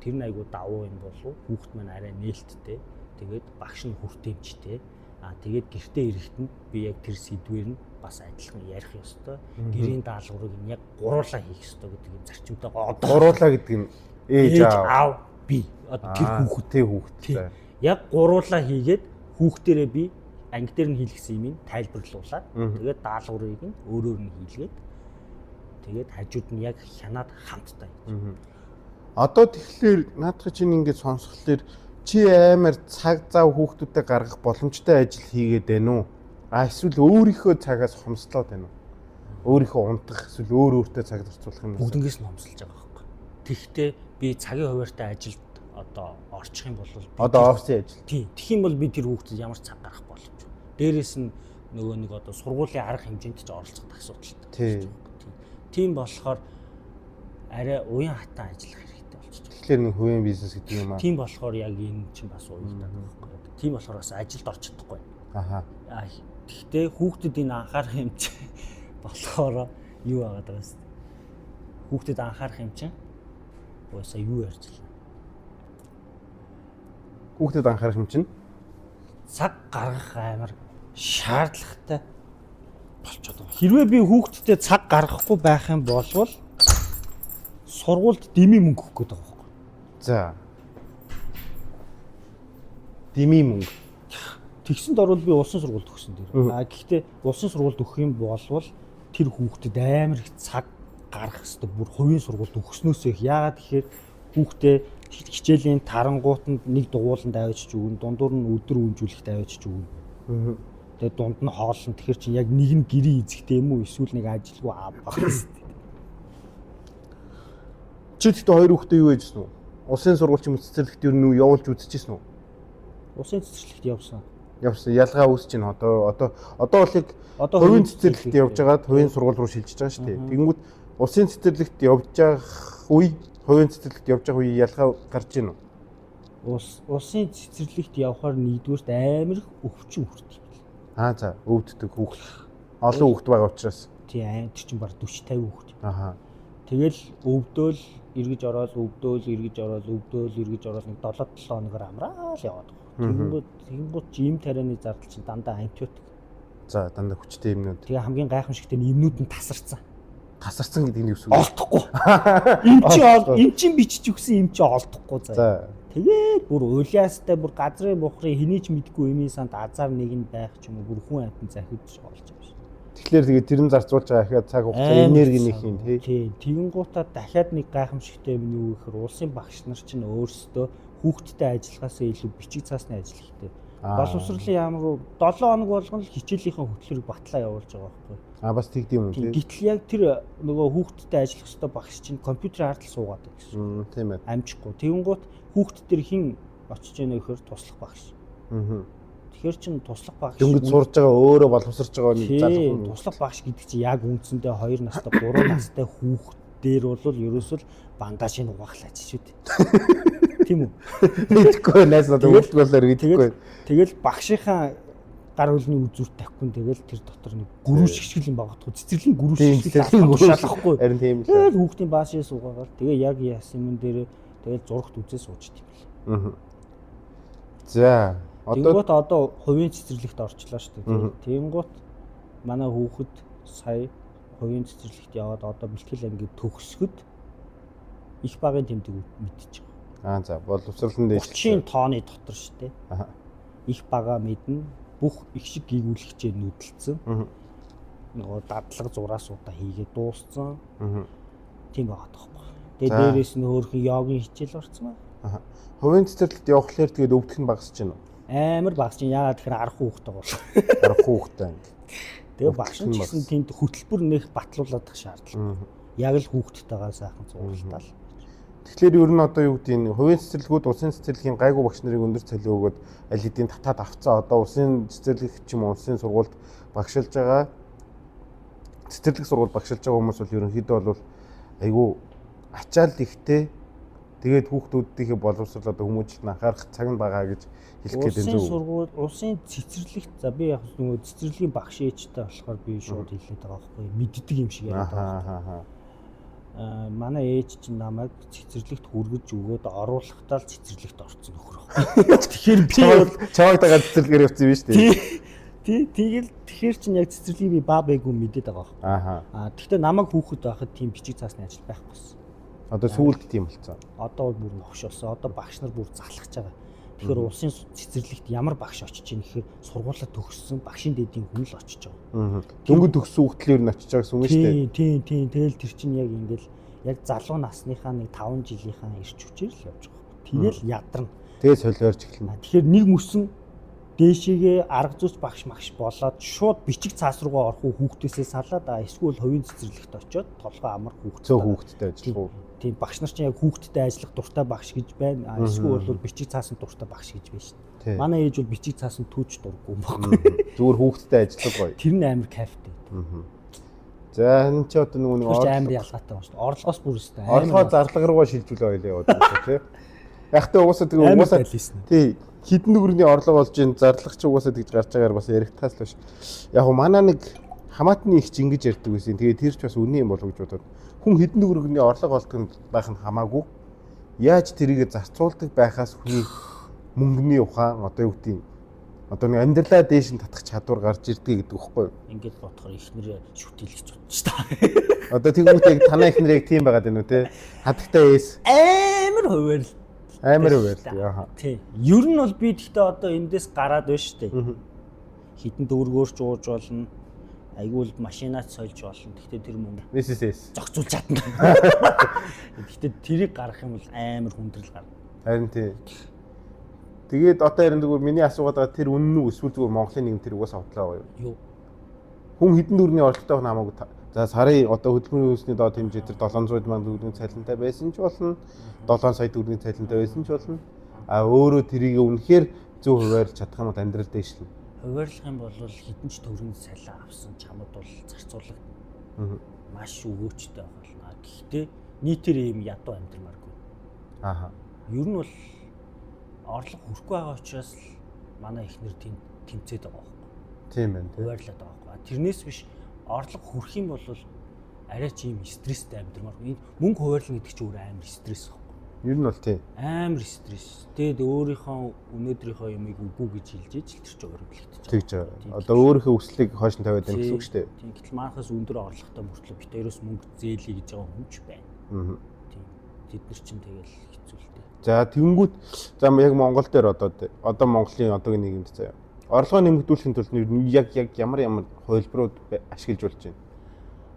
Тэр нь айгу давуу юм болов хүүхд маань арай нээлттэй. Тэгээд багш нь хүртээмжтэй. Тэгээд гэртээ ирэхэд нь би яг тэр сэдвэр нь бас адилхан ярих ёстой. Гэрийн даалгаврыг нь яг гуруулаа хийх ёстой гэдэг юм зарчимтайгаа одоо гуруулаа гэдэг нь ээж аав би одоо тэр хүүхдээ хүүхдтэй. Яг гуруулаа хийгээд хүүхдэрээ би анги дээр нь хийлгэсэн юм тайлбарлуулад тэгээд даалгаврыг нь өөрөөр нь хийлгээд тэгээд хажууд нь яг хянаад хамтдаа хийж. Одоо тэгэхээр наадах чинь ингээд сонсхолоор чи амар цаг зав хүүхдүүдэд гаргах боломжтой ажил хийгээд байна уу? А эсвэл өөрийнхөө цагаас хомслоод байна уу? Өөрийнхөө унтах эсвэл өөр өөртөө цаг зарцуулах юм уу? Бүгднгээс нь хомсолж байгаа байхгүй. Тэгэхдээ би цагийн хуваартай ажилд одоо орчих юм бол одоо офисын ажил. Тийм. Тэгэх юм бол би тэр хүүхдэд ямар цаг гаргах боломжгүй. Дээрээс нь нөгөө нэг одоо сургуулийн арга хэмжээнд ч оролцох асуудалтай. Тийм. Тийм болохоор арай уян хатан ажиллах хэрэгтэй болчихж байгаа. Тэгэхээр нэг хувийн бизнес гэдэг юм аа. Тийм болохоор яг энэ чинь бас уягдаад байгаа байхгүй. Тийм болохоор бас ажилд орч чадахгүй. Аха. Гэхдээ хүүхдэд энэ анхаарах юм чинь болохоор юу байгаад байгаа юм бэ? Хүүхдэд анхаарах юм чинь уусаа юу ярьж лээ. Хүүхдэд анхаарах юм чинь цаг гаргах амар шаардлагатай болчиход байгаа. Хэрвээ би хүүхдтэй цаг гаргахгүй байх юм бол сургуульд дэмий мөнгө өгөх гээд байгаа байхгүй. За. Дэмий мөнгө. Тэгсэнд орвол би улсын сургуульд өгсөн дээр. Гэхдээ улсын сургуульд өгөх юм болвол тэр хүүхдэд амар их цаг гаргах хэрэгтэй. Бүр хувийн сургуульд өгснөөсөө их. Яагаад гэхээр хүүхдээ хичээлийн тарангуутанд нэг дугууланд авчиж өгнө, дундуур нь өдөр үнжүүлэхт авчиж өгнө. Тэгээд дунд нь хоолно. Тэгэхээр чинь яг нэг нь гэрийн эзэгтэй юм уу эсвэл нэг ажилгүй аав байх хэрэгтэй. Чи тэгтээ хоёр хүүхдээ юу яжсэн үү? Улсын сургууль ч юм уу цэцэрлэгт ер нь явуулж үзчихсэн үү? Улсын цэцэрлэгт явсан. Явсан. Ялгаа үүсэж байна. Одоо бол яг хувийн цэцэрлэгт явж байгаад хувийн сургууль руу шилжиж байгаа шүү дээ. Тэгэнгүүт улсын цэцэрлэгт явж байгаа үе, хувийн цэцэрлэгт явж байгаа үе ялгаа гарч ийн үү? Улсын цэцэрлэгт явхаар нэгдүгээрт амар их өвчин хүрт юм бэл. Аа за, өвддөг хүүхд. Олон хүүхд байгаа учраас. Тийм, тэр чинь баг 40 50 хүүхд. Аха. Тэгэл өвдөөл эргэж ороод, өвдөөл эргэж ороод, өвдөөл эргэж ороод нэг 7 хоногор амраал яваад байгаа. Тэгэнгүүт чи им тарианы зардал чинь дандаа антибиотик. За, дандаа хүчтэй юмнууд. Тэгээ хамгийн гайхамшигтай нь юмнууд нь тасарсан. Тасарсан гэдэг нь юу гэсэн үг? Олдохгүй. Эм чин бичиж өгсөн эм чи олдохгүй заа. Тэгээд бүр улиастай бүр газрын бухрын хэний ч мэдгүй эмийн санд азар нэг нь байх ч юм уу бүр хүн амьтан захиж олж байгаа шин. Тэгэхээр тэгээд тэр нь зарцуулж байгаа ахиад цаг хугацаа энерги нэх юм тий. Тий. Тэгэнгуутаа дахиад нэг гайхамшигтай юм нь юу гэхээр улсын багш нар чинь өөрсдөө хүүхдтэй ажиллахаасаа илүү бичиг цаасны ажил ихтэй. Боловсролын яам руу 7 хоног болгон л хичээлийнхээ хөтлөрийг батлаа явуулж байгаа байхгүй. Аа бас тэгдэм юм тий. Гэтэл яг тэр нөгөө хүүхдтэй ажиллах ёстой багш чинь компьютерийн ард л суугаад байгаа гэсэн. Тийм ээ. Амжихгүй. Тэгэнгუут хүүхд төр хин очиж яана гэхээр туслах багш. Тэгэхээр чин туслах багш дөнгөж сурж байгаа өөрөө боловсрож байгаа нэг залуу туслах багш гэдэг чинь яг үндсэндээ 2 настай 3 настай хүүхд дээр бол ерөөсөө л бандажийг угаахлаач шүү дээ. Тийм үү? Мэдэхгүй найз надад үлдэх болоор мэдэхгүй. Тэгэл багшийнхаа гар хөлний үзүүр тавихгүй тэгэл тэр дотор нэг гүрүү шигшгэл юм багтгүй. Цэцэрлэгийн гүрүү шигшгэл шалахгүй. Харин тийм л. Тэгэл хүүхдийн баашээ суугаагаар тэгээ яг яасан юм дээр тэгэл зурагт үзээ суучт юм бэл. За одоо одоо хувийн цэцэрлэгт орчлоо шүү дээ. Тэгэнгუут манай хүүхэд сая хувийн цэцэрлэгт яваад одоо бэлтгэл анги төгсгöd их багын тэмдэг мэдчихэж байгаа. Аа за боловсролын дээш 30 тооны дотор шүү дээ. Их бага мэднэ. Бүх их шиг гийгүүлэгчээ нүдэлцэн. Нөгөө дадлага зураас удаа хийгээд дууссан. Тийм байгаа тоххой. Тэгээ дээрээс нь хөөрхөн йогийн хичээл орсон аа. Хувийн цэцэрлэгт явахлаар тэгээд өвдөх нь багасч байна уу? Амар багасч. Яагаад тэгэхээр 10 хүүхэд байгаа бол. 10 хүүхэдтэй анги. Тэгээ багш нь ч гэсэн тэнд хөтөлбөр нэх батлуулаад тах шаардлага. Яг л хүүхэдтэйгээ сайхан цуглалтал. Тэгэхээр ер нь одоо юу гэдэг нь хувийн цэцэрлэгүүд улсын цэцэрлэгийн гайгүй багш нарыг өндөр цалин өгөөд аль хэдийн татаад авцаа одоо улсын цэцэрлэг ч юм уу улсын сургуульд багшилж байгаа Цэцэрлэг сургууль багшилж байгаа хүмүүс бол ерөнхийдөө бол айгүй ачаал ихтэй, тэгээд хүүхдүүдийнхээ боловсрол одоо хүмүүжлэлд анхаарах цаг нь байгаа гэж хэлэх гээд Улсын энэ зөв. сургууль, улсын цэцэрлэгт, за би яг нөгөө цэцэрлэгийн багш ээжтэй болохоор би шууд хэлээд байгаа байхгүй, мэддэг юм шиг яриад байгаа. Манай ээж чинь намайг цэцэрлэгт хүргэж өгөөд оруулахдаа л цэцэрлэгт орсон нөхөр байхгүй. Тэгэхээр би бол Чамайг дагаад цэцэрлэгээр явсан юм шүү дээ. Тий, тэгэл тэгэхээр чинь яг цэцэрлэгийг би баа байггүй мэдээд байгаа байхгүй. Гэхдээ намайг хүүхэд байхад тийм бичиг цаасны ажил байхгүйсэн. Одоо сүүлд тийм болцсон. Одоо бол бүр новш болсон. Одоо багш нар бүр залхаж байгаа. Тэгэхээр улсын цэцэрлэгт ямар багш очиж ийн гэхээр сургуулаа төгссөн багшийн дэдийн хүн л очиж байгаа. Дөнгөж төгссөн хүүхдэл ер нь очиж байгаа гэсэн үг шүү дээ. Тийм. Тэгэл тэр чинь яг ингээл яг залуу насныхаа нэг 5 жилийнхаа эрч хүчээр л явж байгаа юм. Тэгэл ядарна. Тэгээ солиорч эхэлнэ. Тэгэхээр нэг мөсөн дээшээгээ арга зүйч багш магш болоод шууд бичиг цаас руугаа орох уу хүүхдээсээ салаад, эсвэл хувийн цэцэрлэгт очиод толгой амар хүүхдтэй. Цөөн хүүхдтэй ажиллах уу? Тийм, багш нар чинь яг хүүхдтэй ажиллах дуртай багш гэж байна. Эсвэл бол бичиг цаасан дуртай багш гэж байна шүү дээ. Манай ээж бол бичиг цаасан түүж дурггүй юм баггүй. Зүгээр хүүхдтэй ажиллах гоё. Тэр нь амар кайфтай. За энэ чи одоо нөгөө нэг амар ялгаатай байна шүү дээ. Орлогоос бүр өстэй. Орлогоо зарлага руугаа шилжүүлээ ойлоо яваад байна тий. Яг тэ угаасаа тэгээ угаасаа тий хідэн төгрөгийн орлого болж ин зарлах чи угаасаа тэгж гарч байгаагаар бас яригдахаас л биш. Яг хөө манай нэг хамаатны их ч ингэж ярьдаг байсан. Тэгээ тэр ч бас үнэн юм болов гэж бодоод хүн хідэн төгрөгийн орлого олдог байх нь хамаагүй. Яаж тэрийг зарцуулдаг байхаас хүний мөнгөний ухаан одоо юу гэдэг одоо нэг амьдралаа дээш нь татах чадвар гарч ирдэг гэдэг үхгүй юу? Ингээд бодохоор эхнэрээ шүтэлж бодчих та. Одоо тэгвэл яг танай эхнэр яг тийм байгаад байна уу те? Хадагтай ээс. Амар хуваарил. Амар хуваарил. Аа. Тий. Ер нь бол би тэгтээ одоо эндээс гараад байна шүү дээ. Хитэн төгрөгөөр ч ууж болно. Айгүй л машинаач сольж болно. Тэгтээ тэр мөнгө SSS зохицуулж чадна. Тэгтээ тэрийг гаргах юм бол амар хүндрэл гарна. Харин тий. Тэгээд одоо харин зүгээр миний асуугаад байгаа тэр үнэн үү эсвэл зүгээр Монголын нийгэм тэр угаас автлаа байгаа юу? Юу? Хүн хэдэн төгрөгийн орлоготой байх хамаагүй. За сарын одоо хөдөлмөрийн хөлсний доод хэмжээ тэр 700 мянган төгрөгийн цалинтай байсан ч болно. 7 сая төгрөгийн цалинтай байсан ч болно. А өөрөө тэрийг үнэхээр зөв хуваарлж чадах юм бол амьдрал дээшлэнэ. Хуваарлах юм бол хэдэн ч төгрөгийн цалин авсан чамд бол зарцуулагдана. Маш өгөөчтэй байх болно. Гэхдээ нийтээр ийм ядуу амьдрмааргүй. Аа. Ер нь бол орлого хүрхгүй байгаа учраас л манай эхнэр тэмцээд байгаа байхгүй. Тийм байна тий. Хуваарлаад байгаа байхгүй. Тэрнээс биш орлого хүрэх юм бол арай ч ийм стресстэй амьдрмаар. Энэ мөнгө хуваарлна гэдэг чинь өөр амар стресс байхгүй. Ер нь бол тий. Амар стресс. Тэгэд өөрийнхөө өнөөдрийнхөө юмыг үгүй гэж хэлж иж л тэр чинь урамдлагдчих. Тэгж байгаа. Одоо өөрийнхөө өслийг хойш нь тавиад байна гэсэн үг шүү дээ. Тийм. Гэтэл манахаас өндөр орлоготой мөртлөө бит хоёроос мөнгө зээлээ гэж байгаа хүн ч байна. Тийм. Тэд нар чинь тэгэл хэцүү л дээ. За тэгэнгүүт за яг Монгол дээр одоо Монголын одоогийн нийгэмд заяа. Орлогоо нэмэгдүүлэхийн тулд яг ямар хувилбарууд ашиглаж болж байна?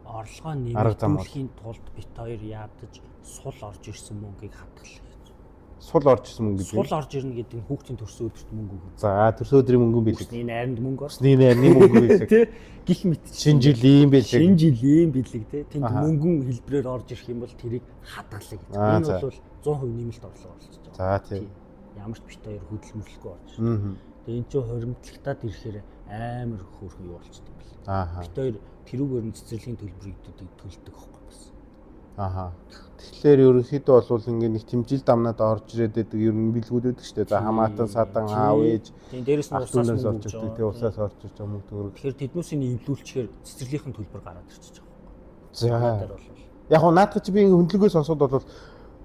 Орлогоо нэмэгдүүлэхийн тулд бит хоёр яадаж сул орж ирсэн мөнгийг хадгалах гэж. Сул орж ирсэн мөнгө гэдэг. Сул орж ирнэ гэдэг нь хүүхдийн төрсөн өдөрт мөнгө өгнө. За төрсөн өдрийн мөнгө бэлэг. Үсний найрамд мөнгө орсон. Үсний найрны мөнгө бэлэг. Тэ гих мэт. Шинэ жилийн бэлэг. Шинэ жилийн бэлэг тэ. Тэнд мөнгөн хэлбэрээр орж ирэх юм бол тэрийг хадгалах гэж. Энэ бол 100% нэмэлт орлого болчихж байгаа. За тийм. Ямар ч бит хоёр хөдөлмөрлөхгүй орж ирнэ. Тэгээ эн чинь хоримтлагтаад ирэхээр амар хөөрхөн юу болчтой юм бэл. Аа. Бит хоёр тэрүүгээр нь цэцэрлэгийн төлбөрийг төлдөг байхгүй бас. Аа. Тэгэхээр ерөнхийдөө бол ингээ нэг тэмжил дамнаад орж ирээд байдаг ер нь бэлгүүд байдаг шүү дээ. За хамаатан садан аав ээж. Тийм дээрэс нь улсаас орж ирдэг. Тэгээ улсаас орж ирж байгаа мөнгө төгрөг. Тэгэхээр тэднүүсийг эвлүүлчихээр цэцэрлэгийн төлбөр гараад ирчихэж байгаа байхгүй. За. Яг гоо наадах чи би ингээ хөндлөнгөө сонсоход бол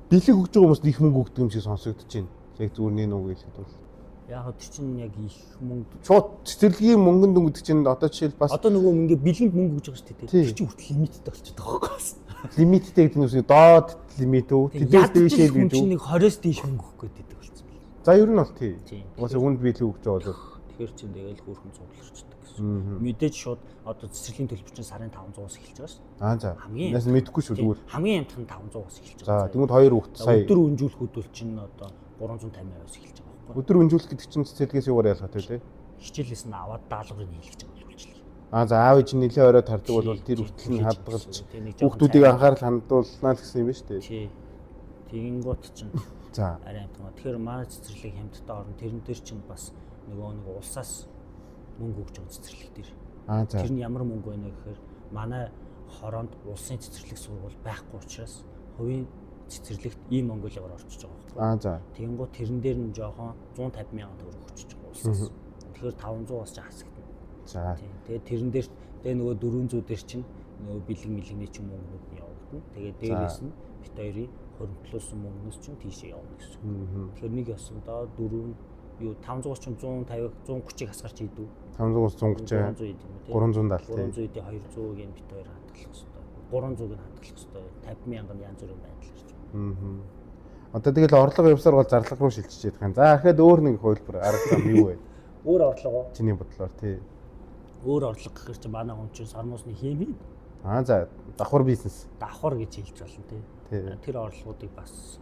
бэлэг өгж байгаа хүмүүст их мөнгө өгдөг юм шиг сонсогдож байна. Яг зүгээр нэг үг хэлэхэд бол. Яг тэр чинь яг их мөнгө. Шууд цэцэрлэгийн мөнгөнд гэдэг чинь одоо жишээл бас одоо нөгөө ингээ бэлгэнд мөнгө өгж байгаа шүү дээ. Тэр чинь хүртэл лимиттэй болчиход байгаа байхгүй. Лимиттэй гэдэг нь үгүй доод лимит үү? Тэдээс дээшээ гэж үү? Нэг 20-с дээш мөнгө өгөх гээд байдаг болсон байна. За ер нь бол тий. Угаасаа хүнд бэлэг өгч байгаа бол тэгэхээр чинь тэгэл хөөрхөн цугларчдаг гэсэн. Мэдээж шууд одоо цэцэрлэгийн төлбөр чинь сарын 500-аас эхэлж байгаа шүү. Аа за. Нас мэдэхгүй шүү зүгээр. Хамгийн амтхан 500-аас эхэлж байгаа. За тэгмэд хоёр хүүхэд сая. Өдөр өнжүүлэхүүд бол чинь одоо 350-аас эхэлж байгаа байхгүй. Өдөр өнжүүлэх гэдэг чинь цэцэрлэгээс юугаар ялгаатай вэ? Хичээлээс нь аваад даалгаврыг нийлгэж байгаа үйлчлэг. Аа за аав ээж нь нэлээд орой тардаг бол тэр хүртэл нь хадгалж хүүхдүүдийг анхаарал хандуулнаа л гэсэн юм байна шүү дээ. Тий. Тэгэнгүүт чинь за арай амтгаа. Тэгэхээр манай цэцэрлэг хямдтай орно. Тэрэн дээр чинь бас нөгөө нэг улсаас мөнгө өгч байгаа цэцэрлэг дээр. Аа за. Тэр нь ямар мөнгө байна гэхээр Манай хороонд улсын цэцэрлэг сургууль байхгүй учраас хувийн цэцэрлэгт ийм Монголигаар орчиж байгаа байхгүй. Аа за. Тэгэнгүүт тэрэн дээр нь жоохон 150 мянган төгрөг өчөж байгаа улсаас. Тэгэхээр 500-аас ч хасагдана. За. Тийм. Тэгээд тэрэн дээр тэгээ нөгөө 400 дээр чинь нөгөө бэлэг мэлэгний чинь мөнгнүүд нь явагдана. Тэгээд дээрээс нь бит хоёрын хоримтлуулсан мөнгнөөс чинь тийшээ явна гэсэн. Тэгэхээр нэг ёсондоо 4 юу 500-аас чинь 150 130-ыг хасгарч идэв. 500-аас 130. 300 идэв юм тий. 370 тий. 300 идэв 200-ыг нь бит хоёр хадгалах хэвээр. 300-ыг нь хадгалах хэвээр. 50 мянга нь янз бүрийн байдлаар ч. Одоо тэгэл орлого явсаар бол зарлага руу шилжиж ядах юм. За дахиад өөр нэг хувилбар арга зам юу вэ? Өөр орлого уу? Чиний бодлоор тий. Өөр орлого гэхэр чи манай хүн чинь сормуусны хийм хий. Аа за давхар бизнес. Давхар гэж хэлж болно тий. Тий. Тэр орлогоодыг бас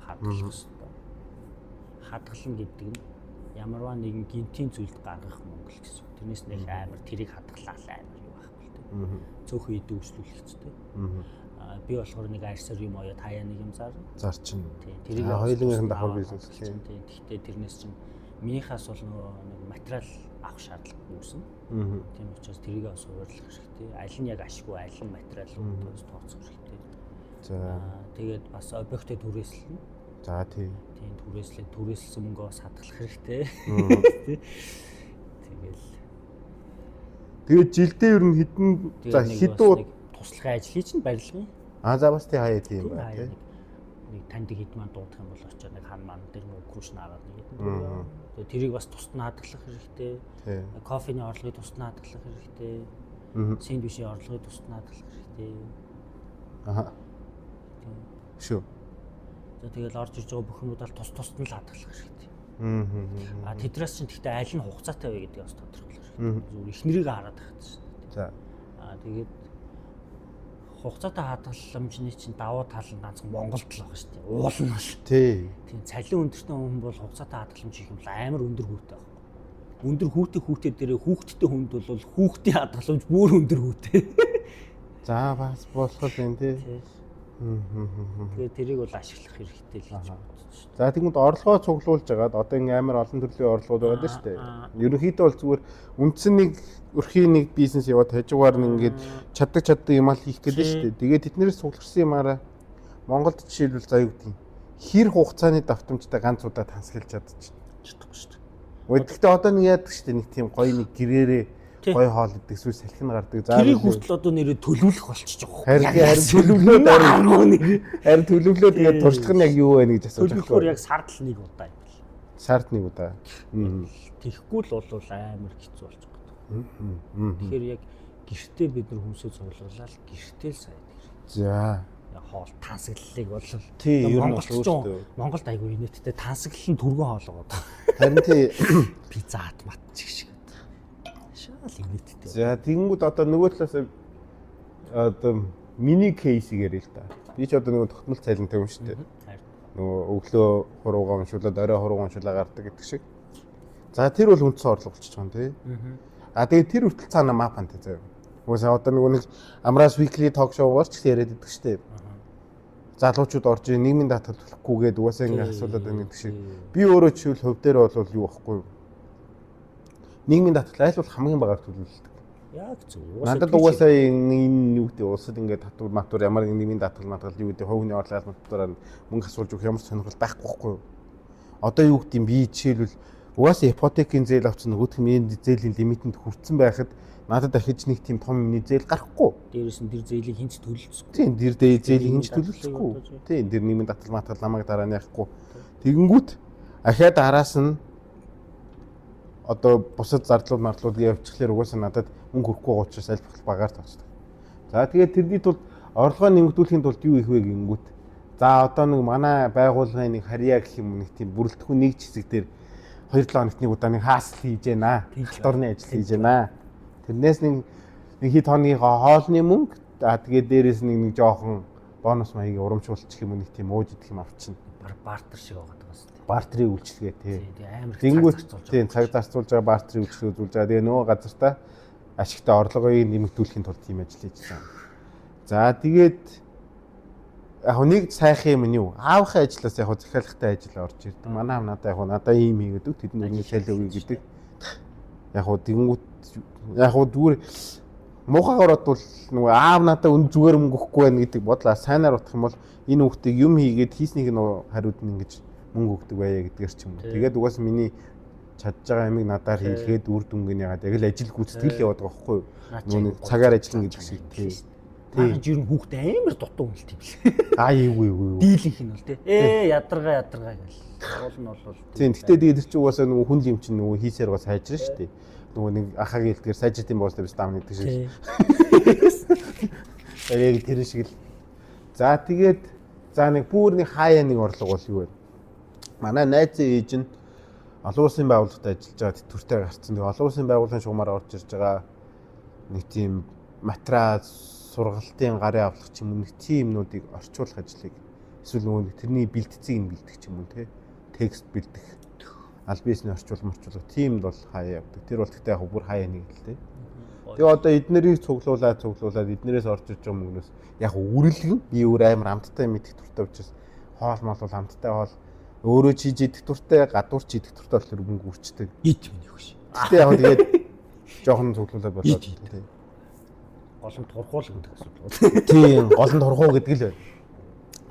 хадгалах хэрэгтэй. Хадгална гэдэг нь ямарваа нэгэн гинтийн зүйлд гаргах мөнгө л гэсэн. Тэрнээс нэг амар тэрийг хадгалаа л амар юу байхгүй л тий. Цөөхөн идэв үйлчлүүлэх хэрэгтэй. Аа би болохоор нэг арьсаар юм оёо таяа нэг юм зарна. Зарчин. Тий. Тэрийг Хоёулынх нь давхар бизнес тий. Гэхдээ тэрнээс чинь минийхээс бол нөгөө нэг материал авах шаардлага үүснэ. Тийм учраас тэрийг бас хуваарлах хэрэгтэй. Аль нь яг ашгүй, аль нь материал руу тооцох хэрэгтэй. За. Тэгээд бас объектыг түрээслэнэ. За тий. Тийм түрээслээ, түрээсэлсэн мөнгөө бас хадгалах хэрэгтэй. Тэгэл. Тэгээд жилдээ ер нь хэдэн за хэдэн туслахын ажлыг чинь барилгын. Аа за бас тий хаяа тийм байна тий. Нэг таньдаг хэд маань дуудах юм бол очиод нэг хан ман дээр нэг крүш наагаад нэг хэдэн. Тэгээд тэрийг бас тусад нь хадгалах хэрэгтэй. Кофений орлогыг тусад нь хадгалах хэрэгтэй. Сэндвичийн орлогыг тусад нь хадгалах хэрэгтэй. Аа. Шүү. За тэгэл орж ирж байгаа бүх юмудаа тус тусад нь л хадгалах хэрэгтэй. А тэдрээс чинь гэхдээ аль нь хугацаатай вэ гэдгийг бас тодорхойлох хэрэгтэй. Зүгээр эхнэрийг хараад байх гэсэн. За. А тэгээд хугацаатай хадгаламжны чинь давуу тал нь ганцхан Монголд л байгаа шүү дээ. Уул нь бол. Тий. Тийм цалин өндөртэй хүн бол хугацаатай хадгаламж хийх юм бол амар өндөр хүүтэй байхгүй. Өндөр хүүтэй хүүтэй дээрээ хүүхдтэй хүнд бол хүүхдийн хадгаламж бүр өндөр хүүтэй. За бас болох юм тий. Тэгээд тэрийг бол ашиглах хэрэгтэй л гэж бодож шүү. За тэгмэд орлогоо цуглуулж агаад одоо ингээ амар олон төрлийн орлогууд байгаа шүү дээ. Ерөнхийдөө бол зүгээр үндсэн нэг өрхийн нэг бизнес яваад хажуугаар нь ингээд чаддаг юм ал хийх гэдэг шүү дээ. Тэгээд тэднэрээс цугларсан юмараа Монголд жишээлбэл за юу гэдэг юм хэр хугацааны давтамжтай ганц удаа тансаглаж чадчих. Чадахгүй шүү дээ. Гэхдээ одоо нэг яадаг шүү дээ. Нэг тийм гоё нэг гэрээрээ гоё хоол идэх эсвэл салхин гардаг. За тэрийг хүртэл одоо нэрээ төлөвлөх болчихж байгаа. Харин төлөвлөөд харин төлөвлөөд ингээд туршлага нь яг юу вэ гэж асууж байгаа. Төлөвлөхөөр яг сард л нэг удаа юм бэл. Сард нэг удаа. Тэгэхгүй л бол амар хэцүү болчих гэдэг. Тэгэхээр яг гэртээ бид нар хүмүүсээ цуглуулаад гэртээ л сайн идэх. За хоол тансаглалыг бол тий Монголд айгүй инээдтэй тансаглал нь түргэн хоол байгаа. Харин тий пицца хат мат чиг шиг. Шаал инээдтэй. За тэгэнгүүт одоо нөгөө талаас одоо миний кейсийг ярил л та. Би ч одоо нөгөө тогтмол цалинтай юм шүү дээ. Нөгөө өглөө хуруугаа уншуулад орой хуруугаа уншуулаа гардаг гэдэг шиг. За тэр бол үндсэн орлого болчихж байгаа юм тий. А тэгээд тэр хүртэл цаана мапантай заяа. Угаасаа одоо нөгөө нэг Амраас weekly talk show-гаар ч гэсэн яриад идэх шүү дээ. Залуучууд орж ийн нийгмийн даатгал төлөхгүйгээд угаасаа ингэ асуулаад байна гэдэг шиг. Би өөрөө жишээл хувь дээр бол юу байхгүй юу? Нийгмийн даатгал айл бол хамгийн багаар төлөвлөлдөг. Яг зөв. Надад угаасаа энэ юу гэдэг улсад ингээд татвар матур ямар нэг нийгмийн даатгал матгал юу гэдэг хувь хүний орлого матураар мөнгө асуулж өгөх ямар сонирхол байхгүй байхгүй юу? Одоо юу гэдэг юм би жишээлбэл угаасаа ипотекийн зээл авсан нөгөөх нь миний зээлийн лимитэнд хүрсэн байхад надад дахиж нэг тийм том юмны зээл гарахгүй. Дээрээс нь тэр зээлийг хинч төлөлцөхгүй. Тийм, тэр зээлийг хинч төлөлцөхгүй. Тийм, тэр нийгмийн татвар матгал намайг дараа нь яахгүй. Тэгэнгүүт ахиад араас нь одоо бусад зардлууд мардлууд явчихлаар угаасаа надад мөнгө хүрхгүй байгаа учраас аль болох багаар тооцдог. За тэгээд тэрний тулд орлогоо нэмэгдүүлэхийн тулд юу хийх вэ гингүүт за одоо нэг манай байгууллагын нэг харьяа гэх юм нэг тийм бүрэлдэхүүн нэг хэсэг дээр 2-7 хоногт нэг удаа нэг хаасл хийж гэнэ. Халдварны ажил хийж гэнэ. Тэрнээс нэг хэд хоногийн хоолны мөнгө тэгээд дээрээс нэг жоохон бонус маягийн урамшуулчих юм уу нэг тийм ууж идэх юм авчна. Бартер шиг байгаа даа шүү. Бартерыг үйлчилгээ тий. Амар их цаг зарцуулж байгаа бартерыг үйлчилгээ үзүүлж байгаа. Тэгээ нөгөө газартаа ашигтай орлогыг нэмэгдүүлэхийн тулд тийм ажил хийж байгаа. За тэгээд яг нэг сайхан юм нь юу? Аавынхаа ажлаас яг захиалгатай ажил орж ирдэг. Манай аав надаа яг надаа ийм хийгээд өг тэдэнд үний цалин өгье гэдэг. Яг хуу тэгэнгүүт яг хуу зүгээр Муухайгаар бодвол нөгөө аав надаа үн зүгээр мөнгө өгөхгүй байх гэдэг бодлоо сайнаар бодох юм бол энэ хүүхдийг юм хийгээд хийснийг нь хариуд нь ингэж мөнгө өгдөг байя гэдгээр ч юм уу. Тэгээд угаасаа миний чадж байгаа ямиг надаар хийлгээд үр дүнг нь яагаад яг л ажил гүйцэтгэл яваад байгаа байхгүй юу? Нөгөө нэг цагаар ажиллана гэдэг шиг тий. Тийм. Жирэн хүүхдээ амар дутуу үнэлт юм лээ. Аа юу юу юу. Дийлэнх нь бол тий. Ядаргаа ядаргаа гэл. Уул нь бол Тийм. Гэтэ тэгээд тэр чинь угаасаа нөгөө хүн юм чинь нөгөө хийсээр гоо сайжрна шүү дээ. Нөгөө нэг ахагийн хэлдгээр сайжрт юм боос тавьж даамна гэдэг шиг. Яг тэр шиг л. За тэгээд за нэг бүр нэг хаяа нэг орлого бол юу вэ? Манай найзын ээж нь олон улсын байгууллагад ажиллаж байгаа тэтгэвртэй гарцсан. Тэгээ олон улсын байгууллагын шугамаар орж ирж байгаа нэг тийм материал сургалтын гарын авлах ч юм уу нэг тийм юмнуудыг орчуулах ажлыг эсвэл нөгөө нэг тэрний бэлтцгийг нь бэлдэх ч юм уу те текст бэлдэх аль биесний орчуулах тийм бол хаяа явдаг. Тэр бол гэхдээ яг бүр хаяа нэг л те. Тэгээ одоо эднэрийг цуглуулад эднэрээс орж ирж байгаа мөнгнөөс яг үрэлгэн би өөр амар амттай юм идэх дуртай учраас хоол мол бол амттай хоол өөрөө чийж идэх дуртай, гадуур чи идэх дуртай болохоор мөнгө үрчдэг. Ид миний хөш. Гэтэ яг тэгээд жоохон цуглуулад болоод тий. Гол нь турхуул гэдэг асуудал. Тийм, гол нь турхуу гэдэг л байна.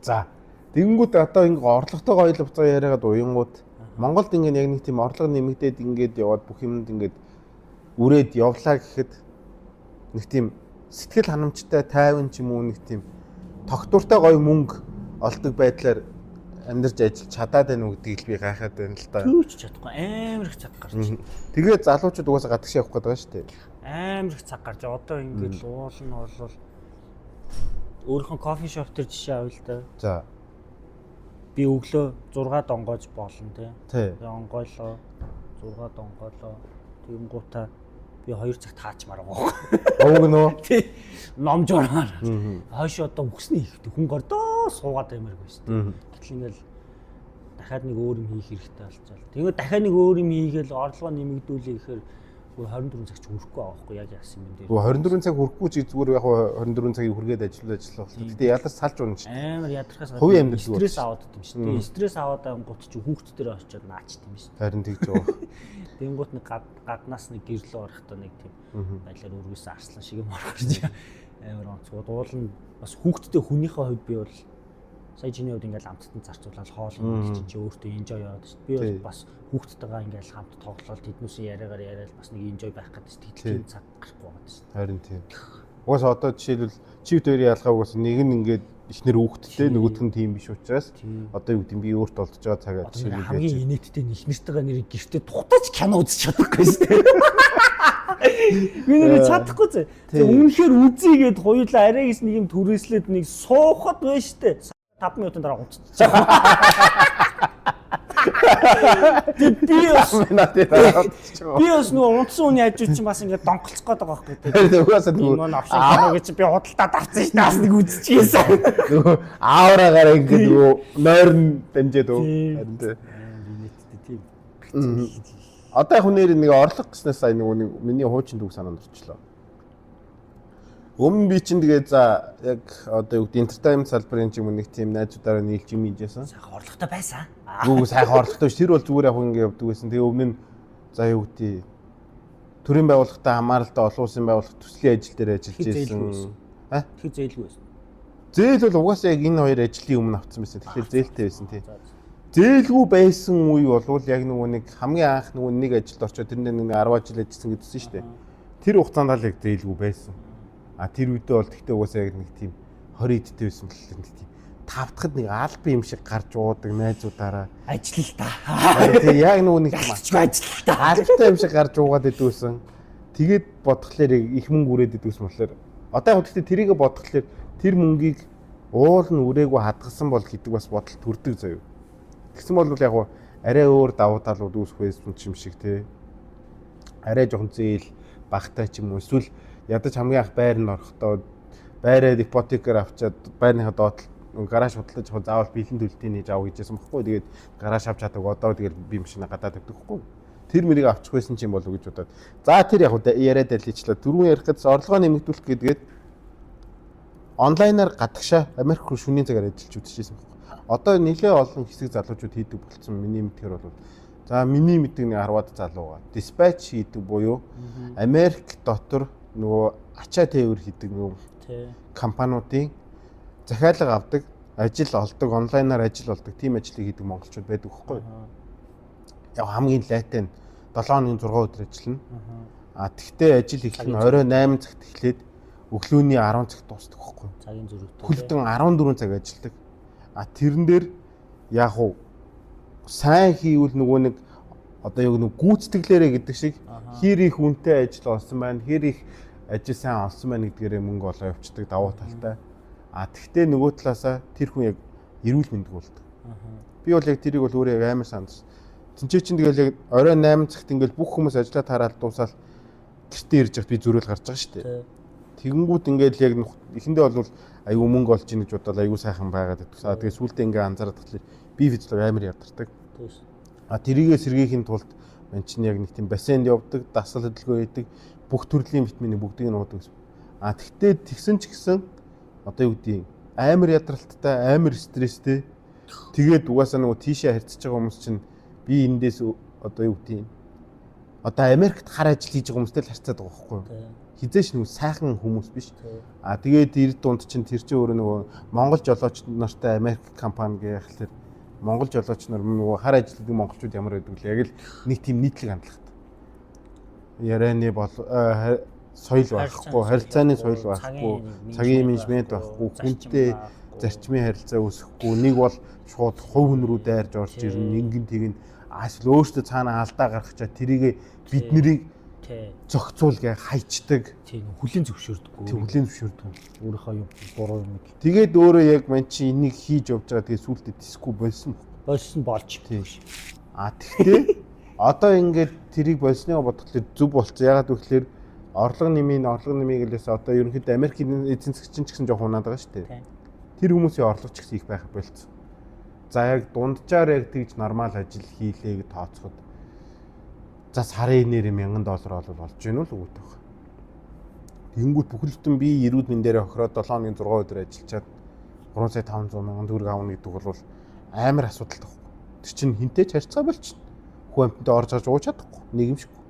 За, тэгэнгүүт одоо ингээ орлоготойгоо ойл буцаа яриагаад уянгууд Монголд ингээ яг нэг тийм орлого нэмэгдээд ингээд яваад бүх юмд ингээд үрээд явлаа гэхэд нэг тийм сэтгэл ханамжтай тайван ч юм уу нэг тийм тогтвортой гоё мөнгө олдог байдлаар амьдарч ажиллаж чадаад байна уу гэдгийг л би гайхаад байна л да. Түүч чадахгүй амар их цаг гарч. Тэгээд залуучууд угаасаа гадагш явах гэдэг байгаа шүү дээ. Амар их цаг гарч. Одоо ингээд уул нь бол өөрийнхөө кофе шоп төр жишээ авъя л да. За. Би өглөө 6 донгоож болно тий. Тэгээ онгойлоо 6 донгойлоо тэгэнгуутаа би 2 цагт хаачмаар байгаа. Овг нөө. Тий. Номжоороор. Хойш одоо үхсний ихтэй хүн гордоо суугаад баймааргүй шүү дээ. Гэтэл ингээл дахиад нэг өөр юм хийх хэрэгтэй болчихвол. Тэгээд дахиад нэг өөр юм хийгээл орлогоо нэмэгдүүлээ гэхээр 24 цаг ч хүрэхгүй байгаа байхгүй яг яасан юм дээр. 24 цаг хүрэхгүй ч зүгээр яг 24 цагийг хүргээд ажиллах болох. Гэтэ ялаас салж унах шүү. Амар ядрахаас хувийн амьдрал стресс аваад юм шүү. Тэгээ стресс аваад ангууд чи хүүхд дээр очиод наачт юм шүү. Харин тэгж байгаа. Тэнгуут нэг гаднаас нэг гэрлөө орохдоо нэг тийм байдлаар өргөсөн арслан шиг юм орох гэж амар онцгой. Уул нь бас хүүхдтэй хүнийхээ хувьд би бол сая чиний хувьд ингээл амттан зарцуулаад хоол юм чинь чи өөртөө enjoy яваад шүү. Би бол бас хүүхдтэйгээ ингээл хамт тоглоод тэднүүсийн яриагаар яриад бас нэг enjoy байх гэдэг шүү. Тийм цаг гарахгүй байгаа шүү. Харин тийм. Угаасаа одоо жишээлбэл чивт хоёрын ялгаа угаасаа нэг нь ингээд ихнэр хүүхдтэй нөгөөх нь тийм биш учраас одоо юу гэдэг би өөрт олдож байгаа цагаа жишээлбэл хамгийн инээдтэй нь ихнэртэйгээ нэр гэртээ тухтаач кино үзэж чадахгүй шүү дээ. Би нэр чадахгүй зэ. Үнэхээр үзье гэд хоёулаа арай гэс нэг юм түрээслээд нэг суухад байна шүү дээ. 5 минутын дараа унтчихсан. Би бас би бас нөгөө унтсан хүний хажуу чинь бас ингээд донголцох гээд байгаа байхгүй тий. Угаасаа нөгөө новшин кино гэж би худалдаад авсан шүү дээ. Бас нэг үзчихсэн. Нөгөө аураагаар ингээд нөгөө нойрон дамжаад өө. Харин тий. Тийм. Одоо яг хүнээр нэг орлого гэснээс сая нөгөө нэг миний хуучин түүх санаанд орчлоо. Өмнө би чинь тэгээ за яг одоо юу гэдэг entertainment салбарын ч юм уу нэг тийм найзуудаараа нийлж юм хийжсэн. Сайхан орлоготой байсан. Үгүй сайхан орлоготой биш. Тэр бол зүгээр яг ингэ явдаг байсан. Тэгээ өмнө нь за юу гэдэг төрийн байгууллагатай хамааралтай олон улсын байгууллага төслийн ажил дээр ажиллаж байсан. Аа? Тэр зээлгүй байсан. Зээл бол угаасаа яг энэ хоёр ажлын өмнө авсан байсан. Тэгэхээр зээлтэй байсан тий. Зээлгүй байсан үе болвол яг нөгөө нэг хамгийн анх нөгөө нэг ажилд орчоод тэрнээ нэг 10 жил ажилласан гэдсэн шүү дээ. Тэр хугацаанд л яг зээлгүй байсан. А тэр үедээ бол тэгтээ угаасаа яг нэг тийм 20 эдтэй байсан болохоор нэг тийм тавтахад нэг албан юм шиг гарч уудаг найзуудаараа ажил л та. Тий яг нөгөө нэг ажил л та. Албатай юм шиг гарч уугаад идвэсэн. Тэгээд бодглохлоор их мөнгө үрээд идвэсэн болохоор одоо яг тэгтээ тэрийгэ бодглохлоор тэр мөнгийг уул нь үрээгүй хадгалсан бол гэдэг бас бодол төрдөг заяа. Тэгсэн бол яг арай өөр давуу талууд үүсэх байсан юм шиг тий. Арай жоохон зээл багтай ч юм уу эсвэл ядаж хамгийн анх байр нь орохдоо байраа ипотекээр авчаад байрныхаа доод гараж худалдаж авах заавал бэлэн төлөлтийг нээж авах гэжсэн бохгүй. Тэгээд гараж авч чаддаг одоо тэгээд би машина гадаа тавьдаг бохгүй. Тэр мөрийг авчих байсан ч юм болов гэж бодоод. За тэр яг яриа даличлаа. Түрүүн ярих гэсэн орлогоо нэмэгдүүлэх гэдгээд онлайнаар гадагшаа Америк руу шөнийн цагаар ажиллаж үзчихсэн бохгүй. Одоо нэлээ олон хэсэг залуучууд хийдэг болцсон миний мэдхээр бол за миний мэддэг нэг 10-аад залууга диспатч хийдэг буюу Америк дотор нөгөө ачаа тээвэр хийдэг юм компаниудын захиалга авдаг, ажил олдог, онлайнаар ажил олдог тийм ажлыг хийдэг монголчууд байдаг байхгүй юу? Яг хамгийн лайтай нь 7 хоногийн 6 өдөр ажиллана. А тэгтээ ажил эхлэх нь орой 8 цагт эхлээд өглөөний 10 цагт дуусдаг байхгүй юу? Цагийн зөрүүтэй. Хүлдэн 14 цаг ажилладаг. А тэрэн дээр яг уу сайн хийвэл нөгөө нэг одоо яг нэг гүйцэтгэлээрээ гэдэг шиг хэр их үнэтэй ажил олсон байна, хэр их ажил сайн олсон байна гэдгээрээ мөнгө олоо явцдаг давуу талтай. А тэгтээ нөгөө талаасаа тэр хүн яг эрүүл мэндгүй болдог. Би бол яг тэрийг бол өөрөө яг амар санаас. Тинчээ чинь тэгэл яг орой 8 цагт ингээл бүх хүмүүс ажиллаа тараал дуусаал гэртээ ирж байхад би зүрэл гарч байгаа шүү дээ. Тэгэнгүүт ингээл яг эхэндээ бол айгүй мөнгө олж ийн гэж бодоод айгүй сайхан байгаад байдаг. Аа тэгээ сүүлдээ ингээ анзаараад тахлаа би физиолог амар ядардаг. А тэрийгээ сэргийхийн тулд мань чинь яг нэг тийм бассейнд явдаг, дасгал хөдөлгөөн хийдэг, бүх төрлийн витамины бүгдийг нь уудаг гэсэн. А тэгтээ тэгсэн ч гэсэн одоо юу гэдгийг амар ядралттай, амар стресстэй. Тэгээд угаасаа нөгөө тийшээ харьцаж байгаа хүмүүс чинь би эндээс одоо юу гэдгийг одоо Америкт хар ажил хийж байгаа хүмүүстэй л харьцаад байгаа байхгүй юу? Хизээш нөгөө сайхан хүмүүс биш. А тэгээд ир дунд чинь тэр чинь өөрөө нөгөө Монгол жолооч нартай Америк компани гэх тэр Монгол жолооч нар нөгөө хар ажилладаг монголчууд ямар байдаг вэ? Яг л нэг тийм нийтлэг хандлагатай. Ярианы бол соёл байхгүй, харилцааны соёл байхгүй, цагийн менежмент байхгүй, хүнтэй зарчмын харилцаа үүсэхгүй. Нэг бол шууд хувь хүн рүү дайрж орж ирнэ, ингэн тэгин эсвэл өөртөө цаана алдаа гаргачаа тэрийг бид нарыг зохицуул гэ хайчдаг. Тийм, хүлийн зөвшөөрдөггүй. Тийм, хүлийн зөвшөөрдөг. Өөрийнхөө юм буруу юмыг. Тэгээд өөрөө яг мань чи энийг хийж явж байгаа тэгээд сүүлдээ диску болсон. Болсон болж. Тийм. А тэгтээ одоо ингээд тэрийг болсныгоо бодглохлоор зөв болцсон. Ягаад гэвэл орлого нэмийн орлого нэмийг лээс одоо ерөнхийдөө Америкийн эзэн засгийн ч гэсэн жоохон унаад байгаа шүү дээ. Тэр хүмүүсийн орлого ч гэсэн их байх болцсон. За яг дунджаар яг тэгж нормал ажил хийлээ гэж тооцоход за сарын нэр $1000 бол болж гэнэ л үгүй таах. Тэнгүүт бүхэл бүтэн би эрүүл мэндээрээ хохироод 7 хоногийн 6 өдөр ажиллачаад 3 сая 500 мянган төгрөг авна гэдэг бол амар асуудалтай байхгүй. Тэр чинь хинтээ ч харьцаа болчихно. Хүн амьтанд орж гарч ууж чадахгүй нийгэмшгүй.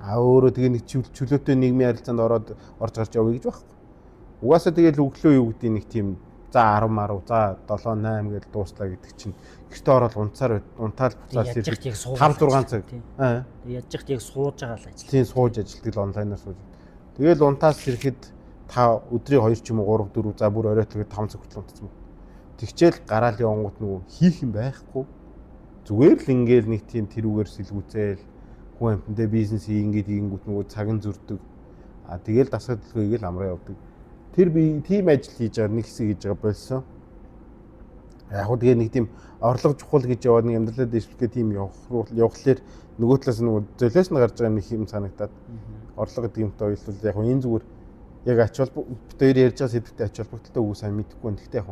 А өөрөө тэгээ нэг чөлөөтэй нийгмийн харилцаанд ороод орж гарч явъя гэж байхгүй. Угаасаа тэгэл өглөө юу гэдэг нэг тийм за 10 10 за 7 8 гэж дууслаа гэдэг чинь гэртээ ороод унтсаар унтаал буцаад ирэх 5 6 цаг. Аа. Яаж яхад яг сууж байгаа л ажил. Тийм, сууж ажилтдаг л онлайнаар сууж. Тэгэл унтаас ирэхэд та өдрийн 2 ч юм уу 3 4 за бүр орой тэгээд 5 цаг хүртэл унтсан юм. Тэгчээл гараал явангууд нөгөө хийх юм байхгүй. Зүгээр л ингээл нэг тийм тэрүүгээр сэлгүүцээл хүн амьтандээ бизнес хийгээд хийнгүүт нөгөө цаг нь зөрдөг. А тэгэл дасгал хөдөлгөөн хийгээл амраа явдаг. Тэр би тийм ажил хийж байгаа нэг хэсэг хийж байгаа болсон. Яг хөө тэгээ нэг тийм орлого чухал гэж яваад нэг амьдралаа дэвшлэхээ тийм явахлаар нөгөө талаас нөгөө золиос нь гарч байгаа нэг юм санагдаад орлого гэдэг юмтай ойлвол яг энэ зүгээр яг ач холбогдол бид хоёр ярьж байгаа сэдвтэй ач холбогдолтой үг сайн мэдэхгүй байна. Гэхдээ яг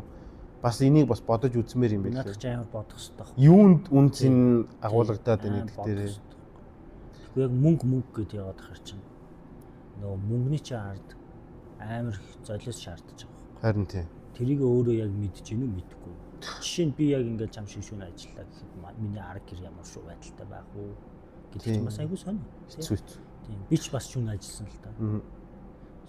бас энийг бас бодож үзмээр юм байна. Надад ч амар бодох хэрэгтэй. Юунд үн цэн агуулгадаад байна гэдэг дээр. Тэгэхгүй яг мөнгө гэд яваад хар чинь нөгөө мөнгөний чинь ард амар их золиос шаардаж байгаа. Харин тийм. Тэрийг өөрөө яг мэдэж гинүү мэдэхгүй. Жишээ нь би яг ингээд чам шиг шүн ажиллаа гэхэд миний арга гэр ямар шүү байдалтай байх уу гэдэг чинь бас айгүй сонь. Хэцүү. Тийм. Би ч бас шүн ажилласан л та.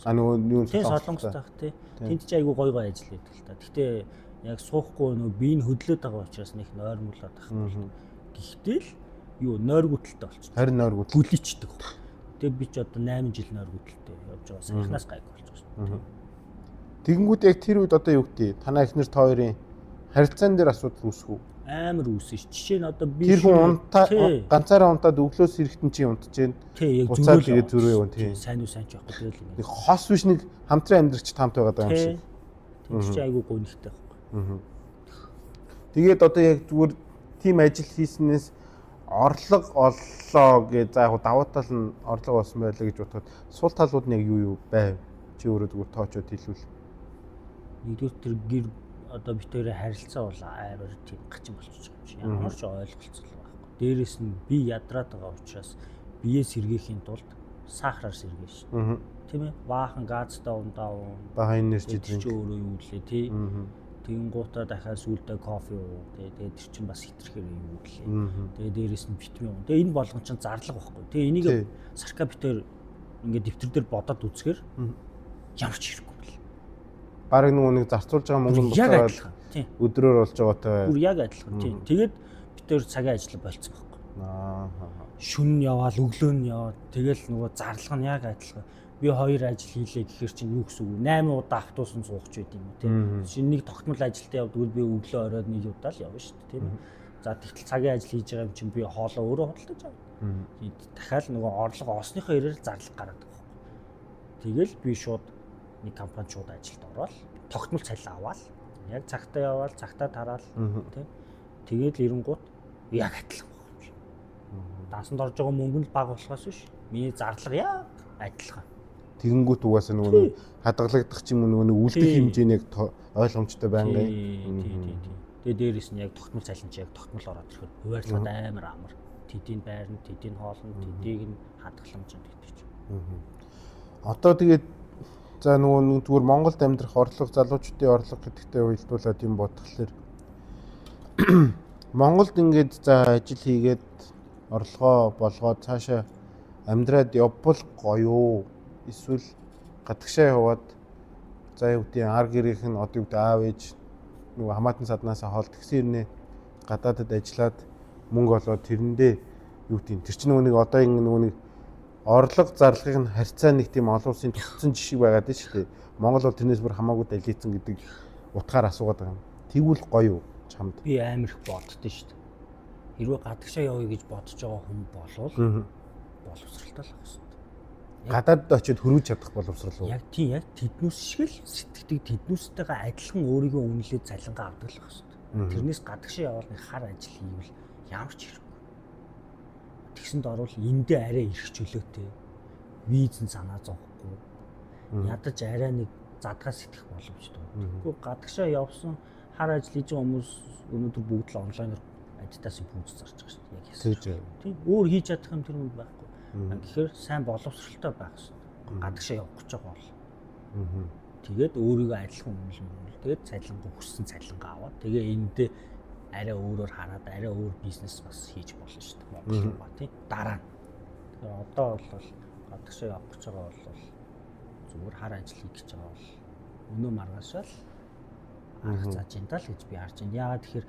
А нөгөө юу Солонгос таах тий. Тэнд чи айгүй гой гой ажил хийдэг л та. Гэхдээ яг суухгүй нөгөө бие нь хөдлөөд байгаа учраас нэг нойрмуулаад байхгүй. Гэхдээ л юу нойргүйдэлтэй болчихсон. Харин нойргүйдэл. Гүлийчдэг. Тэгээ би ч одоо 8 жил нойргүйдэлтэй явж байгаа. Саяхнаас гайгүй болчихсон. Тэгэнгүүт яг тэр үед одоо юу гэдэг танаа эхнэр та хоёрын харилцаан дээр асуудал үүсэх үү? Амар үүсэн ш. Жишээ нь одоо би тэр хүн унтаа ганцаараа унтаад өглөөс ирэхтэн чи унтж гин. Тий, яг буцаад тэгээ зүрээ явна тий. Сайн уу сайн ч байхгүй тэгэл юм. Нэг хос биш нэг хамтран амьдрагч таамт байгаа юм шиг. Тэр чи айгүй гонхтой байхгүй. Тэгээд одоо яг зүгээр тийм ажил хийснээс орлого оллоо гэж за яг давуу тал нь орлого олсон байлаа гэж бодоход сул талууд нь яг юу юу байв? Чи өөрөө зүгээр тоочод хэлвэл. Нэгдүгээр тэр гэр одоо бит хоёрын харилцаа бол амар тийм гачин болчихж байгаа юм шиг. Ямар ч ойлголцол байхгүй. Дээрээс нь би ядраад байгаа учраас бие сэргээхийн тулд сахараар сэргээн шин. Тийм ээ. Баахан газтай ундаа уун. Баахан энержи drink өөрөө юу лээ тий. Тэгэнгуутаа дахиад сүүлдээ кофе уу тий. Тэгээд тэр чинь бас хитрхээр юу лээ. Тэгээд дээрээс нь витамин уу. Тэгээд энэ болгон чинь зарлага байхгүй. Тэгээ энийг сарка бит хоёр ингээд дэвтэр дээр бодоод үзэхээр Ямар ч хэрэггүй бэл. Бараг нөгөө нэг зарцуулж байгаа мөнгө нь Яг буцаагаад адилхан. Тийм. өдрөөр болж байгаатай. Бүр яг адилхан. Тийм. Тэгээд бид тэр цагийн ажил болцсон байхгүй. Аа. Шүн нь яваал, өглөө нь яваад тэгэл нөгөө зарлага нь яг адилхан. Би хоёр ажил хийлээ гэхэр чинь юу гэсэн үг вэ? 8 удаа автобусанд суух ч байд юм уу тийм. Шинэ нэг тогтмол ажилдаа явдаг би өглөө оройд нэг удаа л явна шүү дээ тийм. За тэгтэл цагийн ажил хийж байгаа юм чинь би хоолоо өөрөө худалдаж авна. Дахиад нөгөө орлого олсныхоо ирээр зарлага гараад байгаа байхгүй. Тэгэл би шууд нэг компани шууд ажилд ороод тогтмол цалин аваад яг цагтаа яваал, цагтаа тараал тийм. Тэгэл эренгуут яг адилхан байх юм шиг. Дансанд орж байгаа мөнгө нь бага болохоос биш. Миний зарлага яг адилхан. Тэгэнгүүт угаасаа нөгөө нэг хадгалагдах ч юм уу нөгөө нэг үлдэх хэмжээнийг ойлгомжтой байнгын. Тийм. Тэгээ дээрэс нь яг тогтмол цалин чи яг тогтмол ороод ирэхэд хуваарлахад амар амар. Тэдийн байрна, тэдийн хоолно, тэдийг нь хадгаламж гэдэг чинь. Одоо тэгээд за нөгөө нэг зүгээр Монголд амьдрах орлого, залуучдын орлого гэдэгтэй уялдуулаад юм бодглохлоор Монголд ингээд за ажил хийгээд орлогоо болгоод цаашаа амьдраад явбал гоё уу? Эсвэл гадагшаа яваад за юу гэдэг ар гэрийнх нь одоо юу гэдэг аав ээж нөгөө хамаатан саднаасаа хоол тэгсэн ирнэ гадаадад ажиллаад мөнгө олоод тэрэндээ юу гэдэг тэр чинь нөгөө нэг одоо ингэ нөгөө нэг орлого зарлагын нь харьцаа нэг тийм олон улсын тогтсон жишг байгаад байна шүү дээ. Монгол бол тэрнээс бүр хамаагүй далийцсан гэдэг утгаар асуугаад байгаа юм. Тэгвэл гоё уу чамд? Би амар их боддоо шүү дээ. Хэрвээ гадагшаа явъя гэж бодож байгаа хүн болвол боловсралтай л байх хэрэгтэй. Гадаадд очиод хөрвүүлж чадах боловсрал уу? Яг тийм, яг тэднүүс шиг л сэтгэдэг, тэднүүстэйгээ адилхан өөрийгөө үнэлээд цалингаа авдаг л байх хэрэгтэй. Тэрнээс гадагшаа явбал нэг хар ажил хийвэл ямар ч хэрэггүй. Тэгсэнд орвол эндээ арай эрх чөлөөтэй. Визэн санаа зовхгүй. Ядаж арай нэг задгаа сэтгэх боломжтой. Тэгэхгүй гадагшаа явсан хар ажил хийж байгаа хүмүүс өнөөдөр бүгд л онлайнаар Adidas-ын пүүз зарж байгаа шүү дээ. Яг Тэгж яасан. Тийм, өөр хийж чадах юм тэр хүнд байхгүй. Тэгэхээр сайн боловсралтай байх хэрэгтэй. Гадагшаа явах гэж байгаа бол. Тэгээд өөрийгөө адилхан үнэлэн. Тэгээд цалингаа хүссэн цалингаа аваад тэгээ эндээ арай өөрөөр хараад арай өөр бизнес бас хийж болно шүү дээ. Монгол руугаа тийм дараа нь. Тэгэхээр одоо бол гадагшаа явах гэж байгаа бол зүгээр хар ажил хийх гэж байгаа бол өнөө маргаашаа л арга зааж юм даа л гэж би харж байна. Яагаад тэгэхээр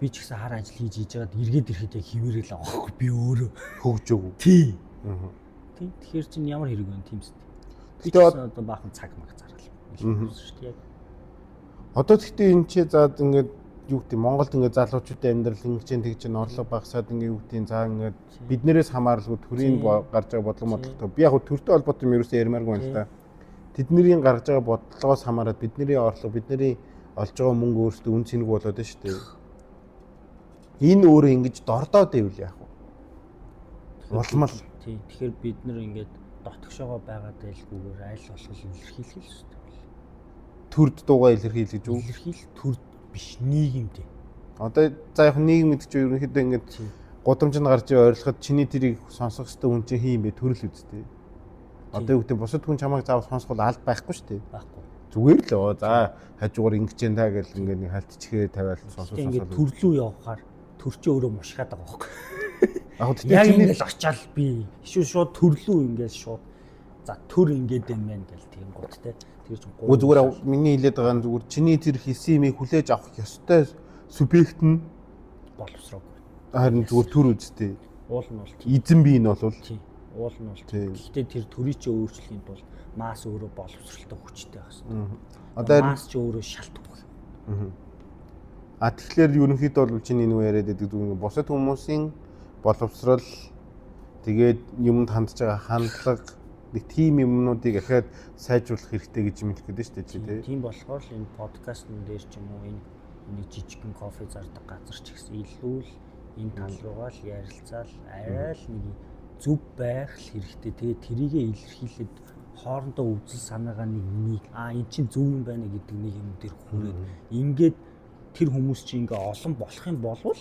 би ч гэсэн хар ажил хийж байгаад эргээд ирэхэд яг хിവэрэл байгаа байхгүй би өөрөө. Хөгжөөгүй. Тийм. Тийм. Тэгэхээр чинь ямар хэрэг вэ тийм үст. Би ч Гэтэ гэсэн одоо баахан цаг маг зарал. Шүү дээ. Яг Одоо тэгтээ энэ чи заад ингээд юу гэдэг Монголд ингээд залуучуудын амьдрал ингэж чинь тэгж чинь орлого багасаад ингээд юу гэдэг за ингээд биднэрээс хамааралгүй төрийн гарч байгаа бодлого модлоготой. Би яг хөө төртэй холбоотой юм ерөөсөө ярмааргүй байна л та. Тэдний гаргаж байгаа бодлогоос хамаарат бидний орлого, бидний олж байгаа мөнгө өөрсдөө үн цэнэг болоод байна шүү дээ. Энэ өөрөө ингэж дордоод ивэл яах вэ? Улмал. Тийм. Тэгэхээр бид нар ингээд дотгошоогоо байгаад байлгүйгээр аль болох илэрхийлэх л хэрэгтэй. Төрд дуугаа илэрхийлж үү? Илэрхийл төрд биш нийгэмдээ. Одоо за яг нийгэм гэдэг чинь ерөнхийдөө ингээд гудамжинд гарч ойрлоход чиний тэрийг сонсох ёстой хүн чинь хин юм бэ? Төрөл үсттэй. Одоо юу гэдэг бусад хүн чамайг заавал сонсох бол аль байхгүй шүү дээ. Байхгүй. Зүгээр л оо за хажуугаар ингэж जैन та гэл ингээд нэг хальтчихээ тавиал сонсох Гэтэ ингээд сонсоод. төрлөө явахаар төр чи өөрөө мушгаад байгаа байхгүй. Яг тэгтээ Яг чиний ингээд очиад би эсвэл шууд төрлөө ингээд шууд за төр ингээд юм байна гэл тийм гот те. Тэр чинь Үгүй зүгээр миний хэлээд байгаа нь зүгээр чиний тэр хэлсэн юмыг хүлээж авах ёстой субъект нь боловсроогүй. харин зүгээр төр үсттэй. Уул нь бол тийм. Эзэн бий нь бол Тийм. Уул нь бол Тийм. тийм. Гэхдээ тэр төрийг чи өөрчлөхийн тулд масс өөрөө боловсралтай хүчтэй байх хэрэгтэй. Одоо масс чи өөрөө шалтгаан. А тэгэхээр ерөнхийдөө бол чиний нөгөө яриад байдаг зүгээр бусад хүмүүсийн боловсрал тэгээд юмд хандж байгаа хандлага нэг тийм юмнуудыг ахаад сайжруулах хэрэгтэй гэж юм хэлэх гээд шүү дээ чи тий. Тийм болохоор л энэ подкастн дээр ч юм уу энэ нэг жижигхэн кофе зардаг газар ч гэсэн илүү л энэ тал руугаа л ярилцаал арай л нэг зөв байх л хэрэгтэй. Тэгээ тэрийгэ илэрхийлээд хоорондоо үзэл санаагаа нэг нэг аа эн чинь зөв юм байна гэдэг нэг юм дээр хүрээд ингээд тэр хүмүүс чинь ингээ олон болох юм болвол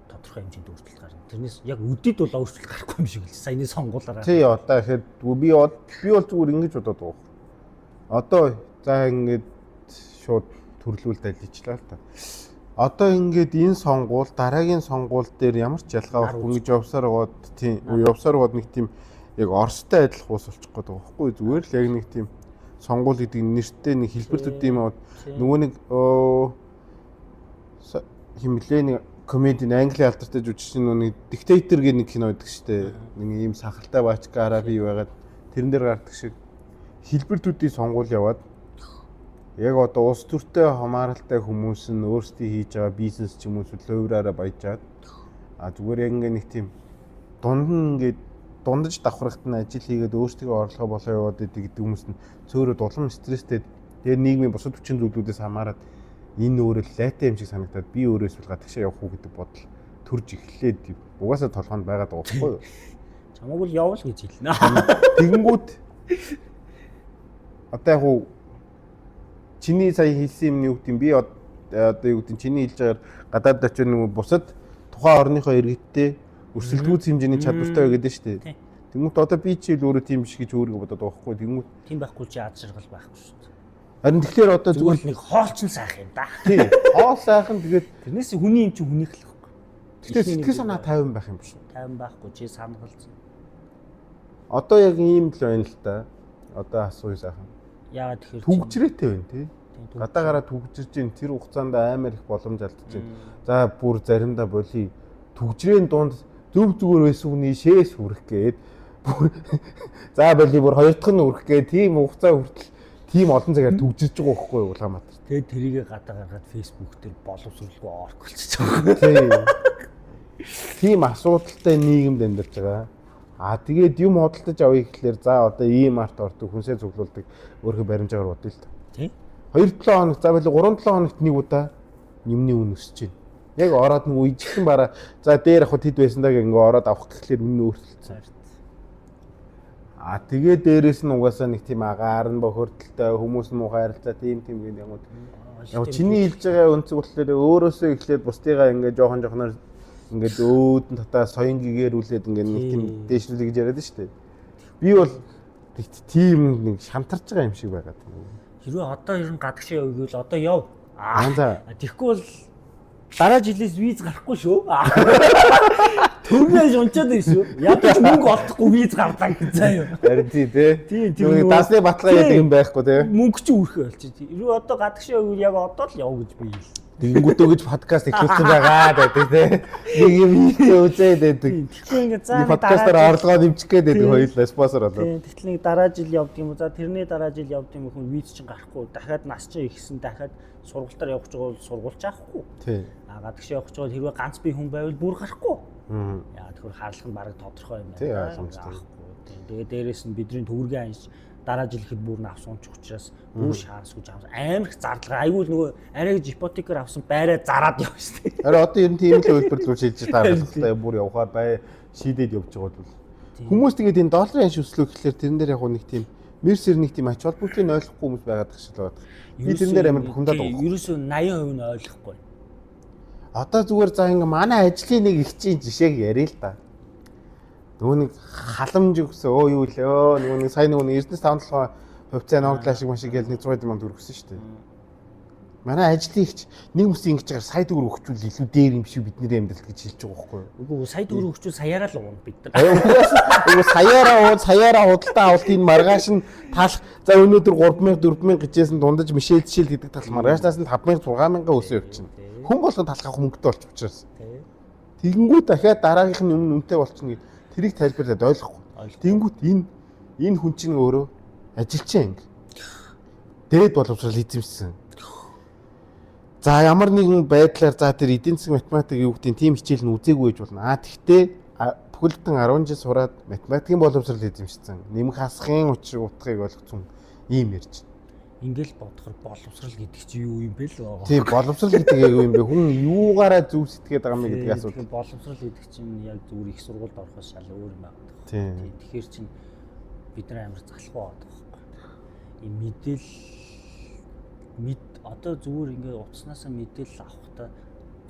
тодорхой хэмжээнд өөрчлөлт гарна. Тэрнээс яг үдэд бол өөрчлөлт гарахгүй юм шиг л саяны сонгуулаараа. Тий одоо ихэд би бол зүгээр ингэж бодоод байгаа. Одоо за ингээд шууд төрлүүл даличлаа л та. Одоо ингээд энэ сонгуул дараагийн сонгуул дээр ямар ч ялгаа байхгүй ингэж явсаар байгаад тийм явсаар байгаад нэг тийм яг Оростой адилхан уус болчих гээд байгаа байхгүй зүгээр л яг нэг тийм Сонгуул гэдэг нэртэй нэг хэлбэр төдий юм аа. Нөгөө нэг химлээ нэг комеди Англи алдартай жүжигчин нэг диктатор гэх нэг кино байдаг шүү дээ. Нэг ийм сахалтай баачка араби байгаад тэрэн дээр гардаг шиг хэлбэр төдий сонгуул яваад яг одоо улс төртэй хамааралтай хүмүүс нь өөрсдийн хийж байгаа бизнес ч юм уу эсвэл хувираараа баяжаад а зүгээр яг ингээ нэг тийм дунд нь ингээд дундаж давхрагт нь ажил хийгээд өөрсдөө орлогоо болоо яваад идэг гэдэг хүмүүс нь цөөрөө дулам стресстэй тэгээ нийгмийн бусад хүчин зүйлүүдээс хамаарат энэ өөрөө лайтай юм шиг санагдаад би өөрөө эсвэл гадагшаа явах уу гэдэг бодол төрж эхлээд угаасаа толгоонд байгаад байгаа байхгүй юу? Чамайг л явуул гэж хэлнэ. Тэгэнгүүт одоо яг уу чиний сая хэлсэн юм юу гэдэг юм би одоо юу гэдэг чиний хэлж байгаагаар гадаад очив нэг бусад тухайн орныхоо иргэдтэй өрсөлдгүүц хэмжээний чадвартай бай гэдэг нь шүү дээ. Тэнгүүт одоо би чи л өөрөө тийм биш гэж өөрийгөө бодоод байгаа байхгүй. Тэнгүүт тийм байхгүй чи аз жаргал байхгүй шүү дээ. Харин тэгэхээр одоо зүгээр нэг хоолчин сайхан юм да. Тий. Хоол сайхан тэгээд тэрнээс хүний юм чи хүнийх л байхгүй. Тэгэхээр сэтгэл санаа 50 байх юм биш үү? 50 байхгүй чи санагалцсан. Одоо яг ийм л байна л та. Одоо асууя сайхан. Яагаад тэгэхээр түгжрээтэй байна тий. Гадаагаараа түгжирж ин тэр хугацаанд амар их боломж алдаж байна. За бүр заримдаа боли түгжрээн дунд зөв зүгээр байсан хүний шээс хүрэх гээд бүр за боли бүр хоёр дахь нь хүрэх гээд тийм хугацаа хүртэл тийм олон цагаар түгжирж байгаа байхгүй юу Улаанбаатар. Тэгээд тэрийгэ гадаа гаргаад Facebook дээр боловсролгүй орк болчихж байгаа. Тийм. Тийм асуудалтай нийгэмд амьдарч байгаа. А тэгээд юм худалдаж авъя гэхлээр за одоо ийм арт ордог хүнсээ цуглуулдаг өөрхөн баримжаагаар бодъё л та. Тийм. 2-7 хоног за байл 3-7 хоногт нэг удаа юмны үн өсөж байна. Яг ороод нэг үежилхэн бараа за дээр ах хэд байсан даа ингээ ороод авах гэхлээр үн өөрчлөлтсөн. А тэгээ дээрээс нь угаасаа нэг тийм агаар нь бохирдолтой хүмүүс нь муухай харилцаа тийм тийм гэдэг юм уу. Яг чиний хэлж байгаа өнцөг болохоор өөрөөсөө эхлээд бусдыгаа ингээ жоохон жоохноор ингээд өөдөн татаа соён гэгэрүүлээд ингээд нэг тийм дээшлүүлээ гэж яриад нь шүү дээ. Би бол тийм нэг шантарч байгаа юм шиг байгаад. Хэрвээ одоо ер нь гадагшаа явъя гэвэл одоо яв. Аа за. Тэгэхгүй бол дараа жилээс виз гарахгүй шүү. Төрнөө унчаад байна шүү. Ядаж мөнгө олдохгүй виз гарлаа гэж заа юу. Харин тий тий. Тийм дасны баталгаа гэдэг юм байхгүй тий. Мөнгө чи үрхэ болчих. Хэрвээ одоо гадагшаа явъя яг одоо л яв гэж би хэлсэн. Тэгэнгүүтөө гэж подкаст эхлүүлсэн байгаа гэдэг тий. Нэг юм хийцээ үзээд байдаг. Тэгэхгүй ингээд за подкастаар орлогоо нэмчих гээд байдаг хоёулаа спонсор болоо. Тийм. Тэгтэл нэг дараа жил явд юм уу? За тэрний дараа жил явд юм хүн виз чинь гарахгүй. Дахиад нас чинь ихсэн. Дахиад сургуультаар явах гэж бол сургуульч авахгүй. Тийм. А гадагшаа явах гэж бол хэрвээ ганц бие хүн байвал бүр гарахгүй. Яа тэгэхээр харлах нь бараг тодорхой юм байна. Тийм ойлгомжтой. Тэгээ дээрээс нь бидний төгрөгийн анш дараа жил ихэд бүр нь авсан ч учраас бүр шансгүй жамс амар их зарлага айгүй л нөгөө арай гэж ипотекээр авсан байраа зараад явна шүү дээ. Харин одоо ер нь тийм л үйлдвэрлэл шийдэж тааралтай бүр явахаар бай шийдээд явж байгаа бол хүмүүс тэгээд энэ долларын анш өслөө гэхлээр тэрэн дээр яг нэг тийм мерсер нэг тийм ач холбогдлыг ойлгохгүй хүмүүс байгаад тах шиг л байна. Би тэрэн дээр амар бухимдаад байгаа. Ерөөсөө 80% нь ойлгохгүй. Одоо зүгээр за ингээ манай ажлын нэг ихчийн жишээг ярил л да. Нөгөө нэг халамж өгсөн өө юу лээ өө нөгөө нэг сая нөгөө нэг Эрдэнэс 5-7 хувьцаа ногдлаа шиг маш их гээл нэг 100 мянга төгрөг өгсөн шүү дээ. Манай ажлын ихч нэг үс ингэж байгаа сая төгрөг өгчүүл илүү дээр юм шиг бидний амьдрал гэж хэлж байгаа байхгүй юу? Үгүй сая төгрөг өгчүүл саяараа л уuna бид нар. Үгүй саяараа уун саяараа худалдаа авалт энэ маргааш нь талах за өнөөдөр 3000 4000 гэжсэн дундаж мишэлжшил гэдэг тал маргаашнаас нь 5000 6000 өсөө явчихна. Хүн болгон талах авах мөнгөтэй болчих учраас. Тэгэнгүүт дахиад дараагийнх нь юм үнэтэй болчихно гэд тэрийг тайлбарлаад ойлгохгүй. Тэнгүүт энэ хүн чинь өөрөө ажилчин анги. Дээд боловсрал эзэмшсэн. За ямар нэгэн байдлаар за тэр эдийн засаг математик юу гэдэг тийм хичээл нь үзээгүй байж болно. А тэгтээ бүхэлдэн 10 жил сураад математикийн боловсрал эзэмшсэн. Нэмэх хасахын учрыг утгыг ойлгоцсон ийм ярьж байна. Ингээл бодохор боловсрал гэдэг чинь юу юм бэ л? Тийм боловсрал гэдэг яг юу юм бэ? Хүн юугаараа зөв сэтгээд байгаа юм гэдэг асуудал. Боловсрал гэдэг чинь яг зүгээр их сургуульд орохоос шал өөр юм байна. Тийм. Тэгэхээр чинь бид нар амар залхуу байгаа байхгүй. Ийм мэдээлэл одоо зүгээр ингээ утаснаасаа мэдээлэл авахдаа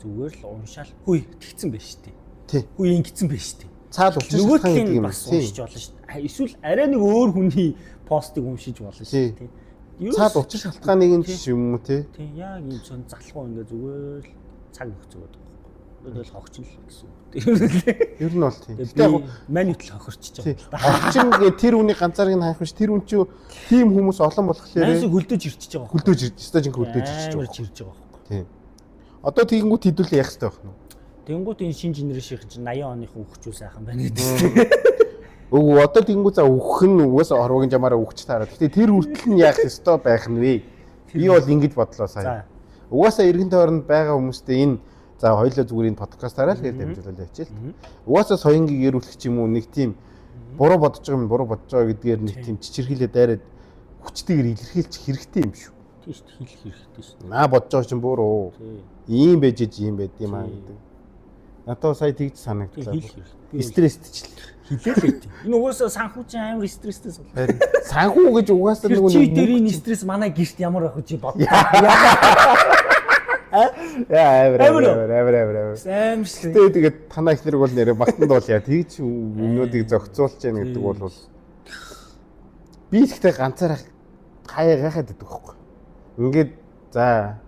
зүгээр л уншаал хүй тэгсэн байж тээ. Тий. Хүй ингэсэн байж тээ. Цаал учир шалтгаан гэдэг юм бас уншиж болно шүү дээ. Эсвэл арай нэг өөр хүний постыг уншиж болно шүү дээ. Цаад учир шалтгааныг нь ч юм уу тий. Тийм яг ийм сон залхуу ингээ зүгээр л цаг нөхцөгөөд байгаа байхгүй. Тэгэл хогчин л гэсэн. Ер нь бол тийм. Гэтэ Гэтэ яг манитл хохирчиж байгаа. хогчин гэ тэр үний ганцаарыг нь хайх биш. Тэр үн чи тийм хүмүүс олон болохоор Найсыг хөлдөж ирчихэж байгаа. Хөлдөөж ирж, өстой жинхэнэ хөлдөөж ирчихэж байгаа. байгаа. Ирж байгаа байхгүй. Тийм. Одоо тэгэнгүүт хэдүүлээ яах хэрэгтэй байх нь вэ? Тэнгүүт энэ шинэ генерашн чинь 80 оных хүүхчүү сайхан байна гэдэг чинь. Үгүй одоо тэгэнгүүт за үхэх нь угаасаа хорвогийн жамаараа үхэж таараа. Гэтэ тэр хүртэл нь яах ёстой байх нь вэ? Би бол ингэж бодлоо сая. Угаасаа эргэн тойронд байгаа хүмүүстэй энэ за хоёлоо зүгээр энэ подкастаараа л гэж дамжуулаад явчих л. Угаасаа соёнгийг эрүүлэх ч юм уу нэг тийм буруу бодож байгаа юм буруу бодож байгаа гэдгээр нэг тийм чичирхийлээ дайраад хүчтэйгээр илэрхийлчих хэрэгтэй юм шүү. Тийм шүү дээ, хэлэх хэрэгтэй шүү дээ. Наа бодож байгаа чинь буруу. Ийм байж иж ийм байд юм аа гэдэг. Надад сая тэгж санагдлаа. Хэлэх хэрэгтэй. Стресстэй ч л. Хэлээ л байт. Энэ угаасаа санхүүчин амар стресстэй сул. Санхүү гэж угаасаа нөгөө чи дэрийн стресс манай гэрт ямар байх вэ чи бод. Яа амар амар амар амар амар. Амар шүү. Тэгээд тэгээд танаа их нэр бол нэрэ багтанд бол яа тэгж өмнөдийг зохицуулж яах гэдэг бол би ихтэй ганцаараа хаяа гайхаад идэх байхгүй. Ингээд за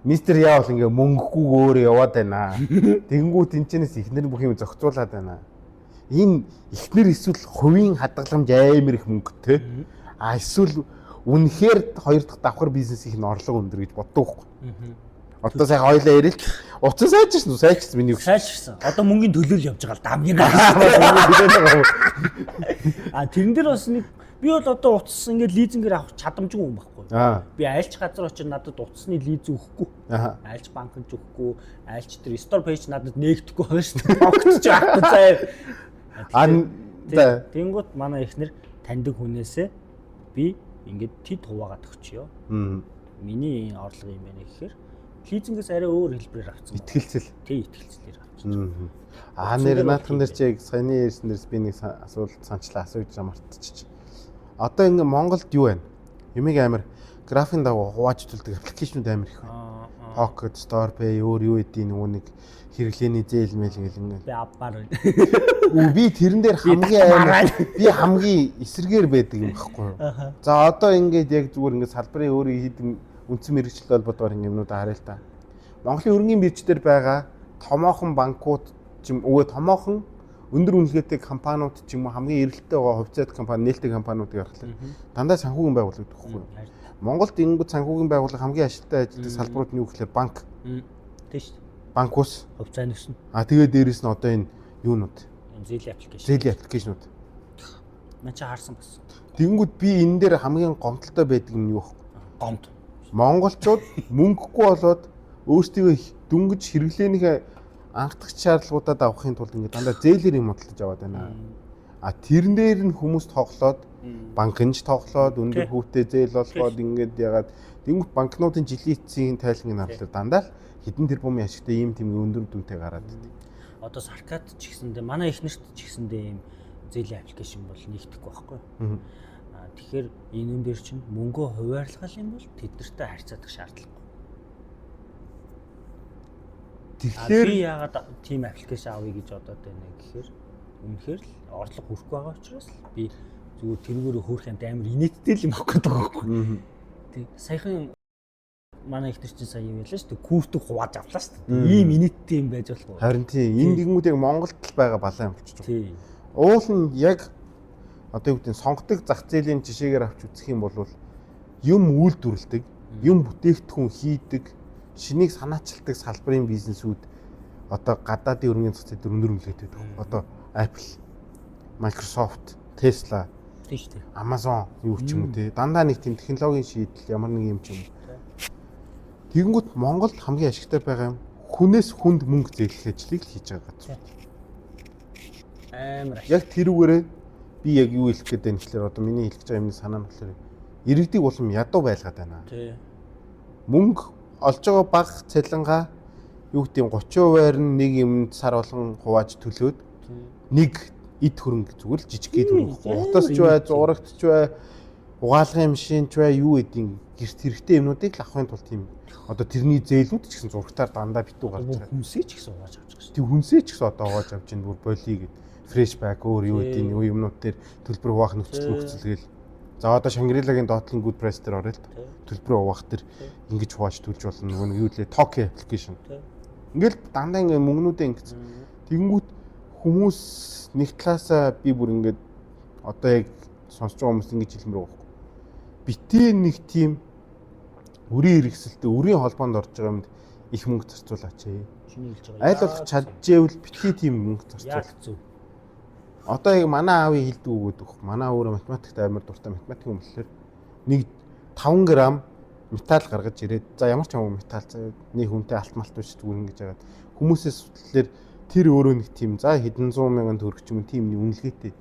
мистер Яа бол ингээ мөнгөгүй өөр яваад байна. Тэгэнгүүт тэнчэнээс ихнэр бүх юм зохицуулаад байна. Энэ ихнэр эсвэл хувийн хадгаламж амар их мөнгөтэй. А эсвэл үнэхээр хоёр дахь давхар бизнесийн орлого өндөр гэж боддог байхгүй. Одоо сайхан хоёлаа ярил. Утас сайжирсан уу? Сайжирсан миний үг. Сайжирсан. Одоо мөнгөний төлөөл явж байгаа л дамгийн. А тэрэн дээр бас нэг би бол одоо утас ингээд лизингээр авах чадамжгүй юм байхгүй. Би альч газар очиж надад утасны лиз өгөхгүй. Альч банк нь өгөхгүй, альч тэр store page надад нээгдэхгүй байна шүү дээ. Огтч авахгүй заяа. Тэнгуут манай эхнэр таньдаг хүнээсээ би ингээд тэд хуваагаад өгчөө. Миний энэ орлого юм байна гэхээр лизингээс арай өөр хэлбэрээр авсан. Итгэлцэл. Тий, итгэлцлээр авсан. Аа нэр наадхан дээр чи яг саяны ярьсан дээрс би нэг асуулт санчлаа асууж мартчих. Одоо ингээ Монголд юу байна? Юмыг амар графикийн дагуу хувааж төлдөг аппликейшнүүд амар их байна. Pocket, Store Pay өөр юу гэдгийг нөгөө нэг хэрэглээний зээл мэл гэл ингээ. Би авмаар байна. Үгүй би тэрэн дээр хамгийн амар би хамгийн эсрэгээр байдаг юм байхгүй юу? За одоо ингээд яг зүгээр ингээд салбарын өөрийн хийдэг үндсэн мэргэжил холбоотойгоор ингэ юмнуудаа харъя л та. Монголын хөрөнгөний бирж дээр байгаа томоохон банкуд ч юм уу томоохон өндөр үнэлгээтэй компаниуд ч юм уу хамгийн эрэлттэй байгаа хувьцаат компани, нээлттэй компаниудыг харахлаа. Дандаа санхүүгийн байгууллага гэдэг байхгүй юу? Монголд ингэнгүүт санхүүгийн байгууллага хамгийн ашигтай ажилладаг салбарууд нь юу гэхээр банк. Тийм шүү дээ. Банк ус. Хувьцаа нөснө. А тэгээд дээрэс нь одоо энэ юунууд? Зээлийн аппликейшн. Зээлийн аппликейшнууд. Ман чи харсан бас. Тэгэнгүүт би энэ дээр хамгийн гомдолтой байдаг юм юу вэ? Гомд. Монголчууд мөнгөгүй болоод өөрсдийгөө дөнгөж хэрэглээнийхээ анхдах шаардлагуудад авахын тулд ингээд дандаа зээлээр юм худалдаж аваад байна. А тэрэн дээр нь хүмүүс тоглоод банкнж тоглоод өндөр хүүтэй зээл олгоод ингээд ягаад тэнгуут банкнуудын жилийн эцсийн тайлангийн харлаар дандаа л хэдэн тэрбумын ашигтай ийм тийм өндөр дүнтэй гараад идэг. Одоо Саркад ч гэсэндээ манай их нарт ч гэсэндээ ийм зээлийн аппликейшн бол нэгдэхгүй байхгүй. Тэгэхээр энэ дээр чинь мөнгөө хуваарлах юм бол тэд нартай харьцаадах шаардлагагүй. Тэгэхээр би яагаад тийм аппликейшн авъя гэж бодоод байна гэхээр үнэхээр л орлого хүрэхгүй байгаа учраас л би зүгээр тэрүүгээр хөөх юмд амар инээдтэй л юм авах гэдэг байгаа байхгүй. Тэг саяхан манай их нар чинь сая юм ялаа шүү дээ. Куртэг хувааж авлаа шүү дээ. Ийм инээдтэй юм байж болох уу? Харин тийм энэ гингүүд яг Монголд л байгаа балан юм болчих. Тийм. Уул нь яг одоо юу гэдэг нь сонгодог зах зээлийн жишээгээр авч үзэх юм бол юм үйлдвэрлэдэг, юм бүтээгдэхүүн хийдэг, шинийг санаачилдаг салбарын бизнесүүд одоо гадаадын өрнгийн зах зээл дээр өндөр үнэлгээтэй байдаг. Одоо Apple, Microsoft, Tesla, тийм шүү дээ. Amazon юу ч юм уу те. Дандаа нэг тийм технологийн шийдэл ямар нэг юм ч юм уу. Тэгэнгүүт Монголд хамгийн ашигтай байгаа юм хүнээс хүнд мөнгө зээлэх ажлыг л хийж байгаа газар. Амар Яг тэрүүгээрээ би яг юу хэлэх гээд байна гэхээр одоо миний хэлэх гэж байгаа юмны санаа нь болохоор иргэдийг улам ядуу байлгаад байна. Тий. Мөнгө олж байгаа бага цалингаа юу гэдэг нь 30%-аар нь нэг юмд сар болгон хувааж төлөөд нэг эд хөрөнгө зүгээр л жижиг эд хөрөнгө. Утас ч бай, зурагт ч бай, угаалгын машин ч бай, юу гэдгийг гэрт хэрэгтэй юмнуудыг л авахын тулд тийм одоо тэрний зээлүүд ч гэсэн зурагтаар дандаа битүү гарч байгаа. Хүнсээ ч гэсэн хувааж авч байгаа шүү. Тэг хүнсээ ч гэсэн одоо хувааж авч ин бүр боли гэд фреш бак өөр юу гэдгийг нэг юмнууд дээр төлбөр хуваах нөхцөл гээл. За одоо Шангрилагийн доотлын good price дээр орё л төлбөрөө хуваах тэр ингэж хувааж төлж болно. Нөгөө нэг юу лээ Tokyo application. Ингээл дандаа ингээ мөнгнүүдээ ингэсэн. Тэгэнгүүт хүмүүс нэг талаасаа би бүр ингээд одоо яг сонсож байгаа хүмүүс ингэж хэлмээр байгаа байхгүй. Битээ нэг тийм өрийн хэрэгсэлтэй, өрийн холбоонд орж байгаа юмд их мөнгө зарцуулаач ээ. Чиний хэлж байгаа. Аль болох чаджээвэл битгий тийм мөнгө зарцуул. Яг зөв. Одоо яг манай аавын хэлдэг үг өгөх. Манай өөрөө математикт амар дуртай математик юм болохоор нэг 5 г металл гаргаж ирээд за ямар ч юм металл за нэг хүнтэй алт малт биш зүгээр ингэж яагаад хүмүүсээс судлалаар тэр өөрөө нэг тийм за хэдэн зуун мянган төгрөг ч юм уу тийм нэг үнэлгээтэй.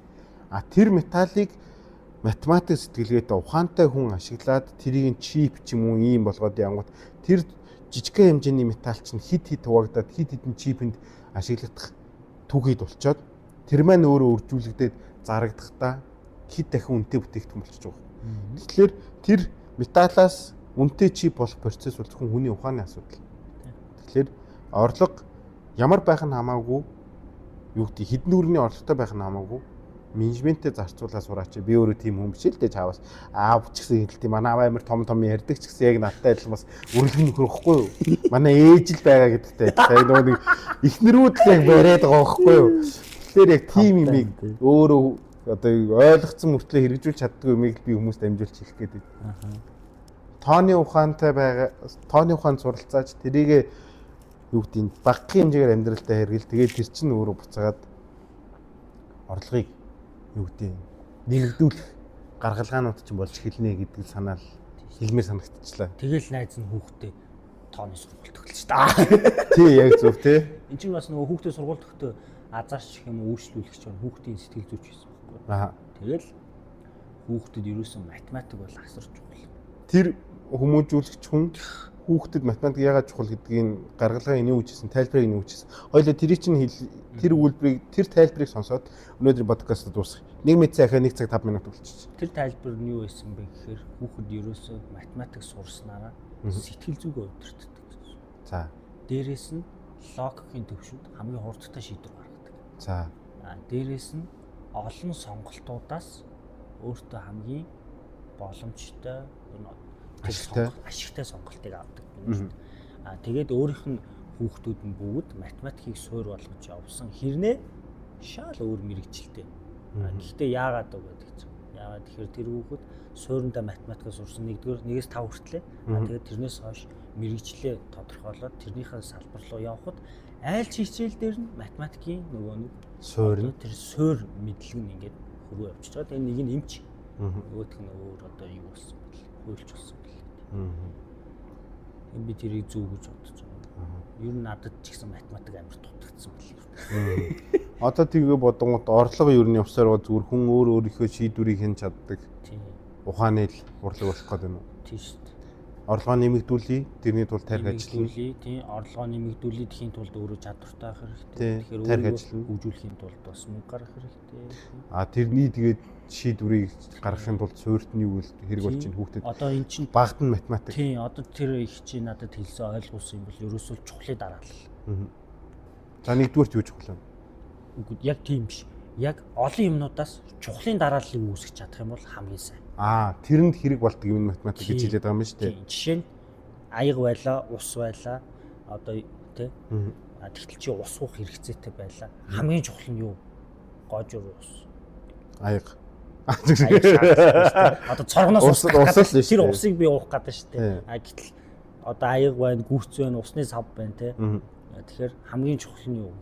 А тэр металлыг математик сэтгэлгээтэй ухаантай хүн ашиглаад тэрийг чип ч юм уу ийм болгоод янгууд тэр жижигхэн хэмжээний металл чинь хит хит хуваагдаад хит хитэн чипэнд ашиглагдах түүхийд болчоод тэр маань өөрөө үржүүлэгдээд зарагдахдаа хит дахин үнэтэй бүтээгдэхүүн болчихж байгаа. Тэгэхээр тэр металлаас үнэтэй чип болох процесс бол зөвхөн хүний ухааны асуудал. Тэгэхээр орлого ямар байх нь хамаагүй юу гэдэг хэдэн төгрөгийн орлоготой байх нь хамаагүй менежментээ зарцуулаа сураач. Би өөрөө тийм хүн биш л дээ чаавас. Аав ч гэсэн хэлдэг. Манай аав амар том том ярьдаг ч гэсэн яг надтай адилхан бас үрлэг нөхөр ихгүй юу? Манай ээж л байгаа гэдэгтэй. Яг нөгөө нэг эхнэрүүд л яг бариад байгаа байхгүй юу? Тэгэхээр яг тийм юмыг өөрөө одоо ойлгоцсон мөртлөө хэрэгжүүлж чаддгүй юмыг би хүмүүст дамжуулж хэлэх гээд байна. Тооны ухаантай байгаа, тооны ухаанд суралцаач тэрийг юу гэдгийг багахан хэмжээгээр амьдралдаа хэрэгэл тэгээд тэр чинь өөрөө буцаагаад орлогыг юу гэдэг нэмэгдүүлэх гаргалгаанууд чинь болж эхэлнэ гэдэг санаал хэлмээр санагдчихлаа. Тэгэл найз нь хүүхдээ тооны сургуульд төгөлж та. Тий, яг зөв тий. Энд чинь бас нөгөө хүүхдээ сургуульд төгтөө азарч гэх юм уу үйлчлүүлэгч байна. Хүүхдийн сэтгэл зүйч байсан байхгүй. Аа. Тэгэл хүүхдэд ерөөсөн математик бол асар чухал. Тэр хүмүүжүүлэгч хүн хүүхдэд математик яагаад чухал гэдгийг гаргалгаа эний үжижсэн, тайлбарыг эний үжижсэн. Хоёлаа тэрий чинь тэр үйлбэрийг тэр тайлбарыг сонсоод өнөөдрийн подкастт дуусгах. 1 мэдсэн ахаа 1 цаг 5 минут болчих. Тэр тайлбар нь юу байсан бэ гэхээр хүүхэд ерөөсөө математик сурснараа сэтгэл зүгээ удирддаг гэсэн. За. Дээрээс нь логикийн төвшөнд хамгийн хурдтай шийдвэр гаргадаг. За. А дээрээс нь олон сонголтуудаас өөртөө хамгийн боломжтой ашигтай сонголтыг авдаг. А тэгээд өөрийнх нь хүүхдүүд нь бүгд математикийг суур болгож явсан хэрнээ шал өөр мэрэгчлээ. Гэхдээ яагаад вэ гэдэг чинь. Яагаад тэгэхээр тэр хүүхэд суурьндаа математикаа сурсан нэгдүгээр 1-ээс 5 хүртлээ. Тэгээд тэрнээс хойш мэрэгчлээ тодорхойлоод тэрнийхээ салбар руу явхад айл ч хичээл дээр нь математикийн нөгөө нэг суурь нь тэр суур мэдлэг нь ингээд хөрөө явчихж байгаа. Тэгээд нэг нь эмч, нөгөөх нь өөр одоо юу болсон бэл, хуульч болсон бэл. Би тэрийг зөв гэж бодож байгаа. Ер нь надад ч гэсэн математик амар дутагдсан бэл. Одоо тэгээ бодонгот орлого ер нь явсаар зүгээр хүн өөр өөрийнхөө шийдвэрийг хэн чаддаг. Тийм. Ухааны л урлаг болох гээд байна уу? Тийм шүү дээ. Орлогоо нэмэгдүүлье, тэрний тулд тарих ажиллана. Тийм, орлогоо нэмэгдүүлье гэхийн тулд өөрөө чадвартай байх хэрэгтэй. Тэгэхээр тарих ажиллана. Хөгжүүлэхийн тулд бас мөнгө гаргах хэрэгтэй. А тэрний тэгээд шийдвэрийг гаргахын тулд суурьт нь юу хэрэг болж байна хүүхдэд? Одоо эн чинь багт нь математик. Тийм, одоо тэр их чи надад хэлсэн ойлгуулсан юм бол ерөөсөө чухлыг дараалал. За нэгдүгээрт юу чухал вэ? Үгүй яг тийм биш. Яг олон юмнуудаас чухлын дарааллыг үүсгэж чадах юм бол хамгийн сайн. Аа, тэрэнд хэрэг болдог юм математик гэж хэлээд байгаа юм шүү дээ. Жишээ нь аяга байлаа, ус байлаа. Одоо тий. А тэгтэл чи ус уух хэрэгцээтэй байлаа. Хамгийн чухал нь юу? Гожуур ус. Аяга. Одоо цоргоноос ус л тэр усыг би уух гэдэг шүү дээ. А гэтэл одоо аяга байна, гүрц байна, усны сав байна тий. Тэгэхээр хамгийн чухал нь юу?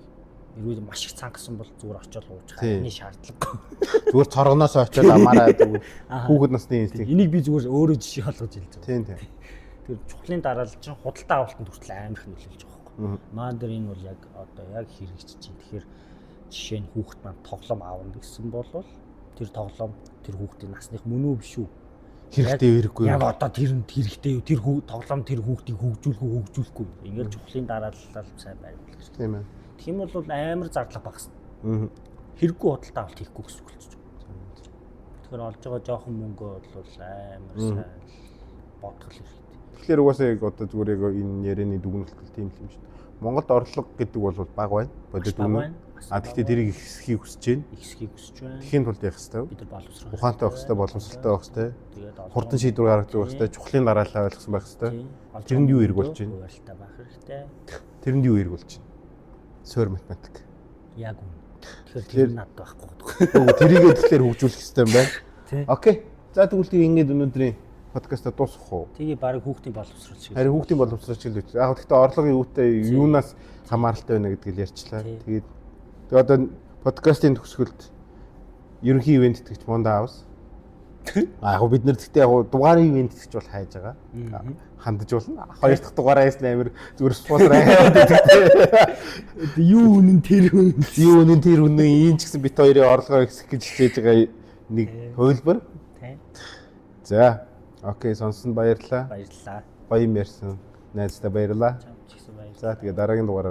Эрүүл маш их цангасан бол зүгээр очиод ууж хахны шаардлагагүй. Зүгээр цоргоноос очиод амаараа зүгээр хүүхэд насны инстинкт. Энийг би зүгээр өөрөө жишээ болгож хэлж байгаа. Тийм тийм. Тэр чухлын дараалал чинь худалдаа авалтанд хүртэл амар их нөлөөлж байгаа байхгүй. Маань дээр энэ бол яг одоо яг хэрэгжиж чинь. Тэгэхээр жишээ нь хүүхэд маань тоглоом аавна гэсэн бол тэр тоглоом тэр хүүхдийн насных мөн үү биш үү? Хэрэгтэй хэрэггүй. Яг одоо тэр нь хэрэгтэй юу? Тэр тоглоом тэр хүүхдийг хөгжүүлэх үү, хөгжүүлэхгүй. Ингээл чухлын дараалал сайн байвал гэж. Тийм ээ. Тийм бол амар зарлага багасна. Хэрэггүй худалдаа авалт хийхгүй гэсэн үг болчих. Тэгэхээр олж байгаа жоохон мөнгөө бол амар сайн бодгол хэрэгтэй. Тэгэхээр угаасаа яг одоо зүгээр яг энэ ярианы дүгнэлт тийм л юм шүү дээ. Монголд орлого гэдэг бол бага байна. Бодит Маш бага үнэ. байна. Бас А тэгвэл тэрийг ихсхийг хүсэж байна. Ихсхийг хүсэж байна. Тэхийн тулд явах хэрэгтэй. Бид нар боловсрох Ухаантай байх хэрэгтэй, боломжтой байх хэрэгтэй. Тэгээд олон Хурдан шийдвэр гаргадаг байх хэрэгтэй, чухлын дараалал ойлгосон байх хэрэгтэй. Тийм. Олж Тэрэнд юу байгаа хэрэг болж мөнгөдөө байна? Хуваарлтаа байх хэрэгтэй. Тэрэнд юу хэрэг болж байна? Суур математик. Яг үнэ. Тэгэхээр Тэгэхээр- тэр надад байхгүй. Үгүй тэрийгээ тэгэхээр хөгжүүлэх хэрэгтэй юм байна. Тий. Okay. За тэгвэл тэг ингээд өнөөдрийн подкаста дуусгах уу? Тэгээ баг хүүхдийн боловсрол шиг. Харин хүүхдийн боловсрол шиг л үгүй. Яг гэхдээ орлогын үүтэй юунаас хамааралтай байна гэдгийг л ярьчлаа. Тий. Тэгээд тэгээ одоо подкастын төгсгөлд ерөнхий ивээн тэтгэгч Монда Хаус. А яг бид нэр гэхдээ яг дугаарын ивээн тэтгэгч бол хайж байгаа. Хандаж болно. Хоёр дахь дугаараа ясна амир зүгээр спонсор аваад байдаг. Юу үнэн тэр үнэн. Юу үнэн тэр үнэн ийм ч гэсэн бит хоёрын орлогоо ихсэх гэж хичээж байгаа нэг хувилбар. Тий. За. Okay, сонсонд баярлалаа. Баярлалаа. Гоё юм ярьсан. Найздаа баярлалаа. Чамд ч гэсэн баярлалаа. За тэгээ дараагийн дугаараар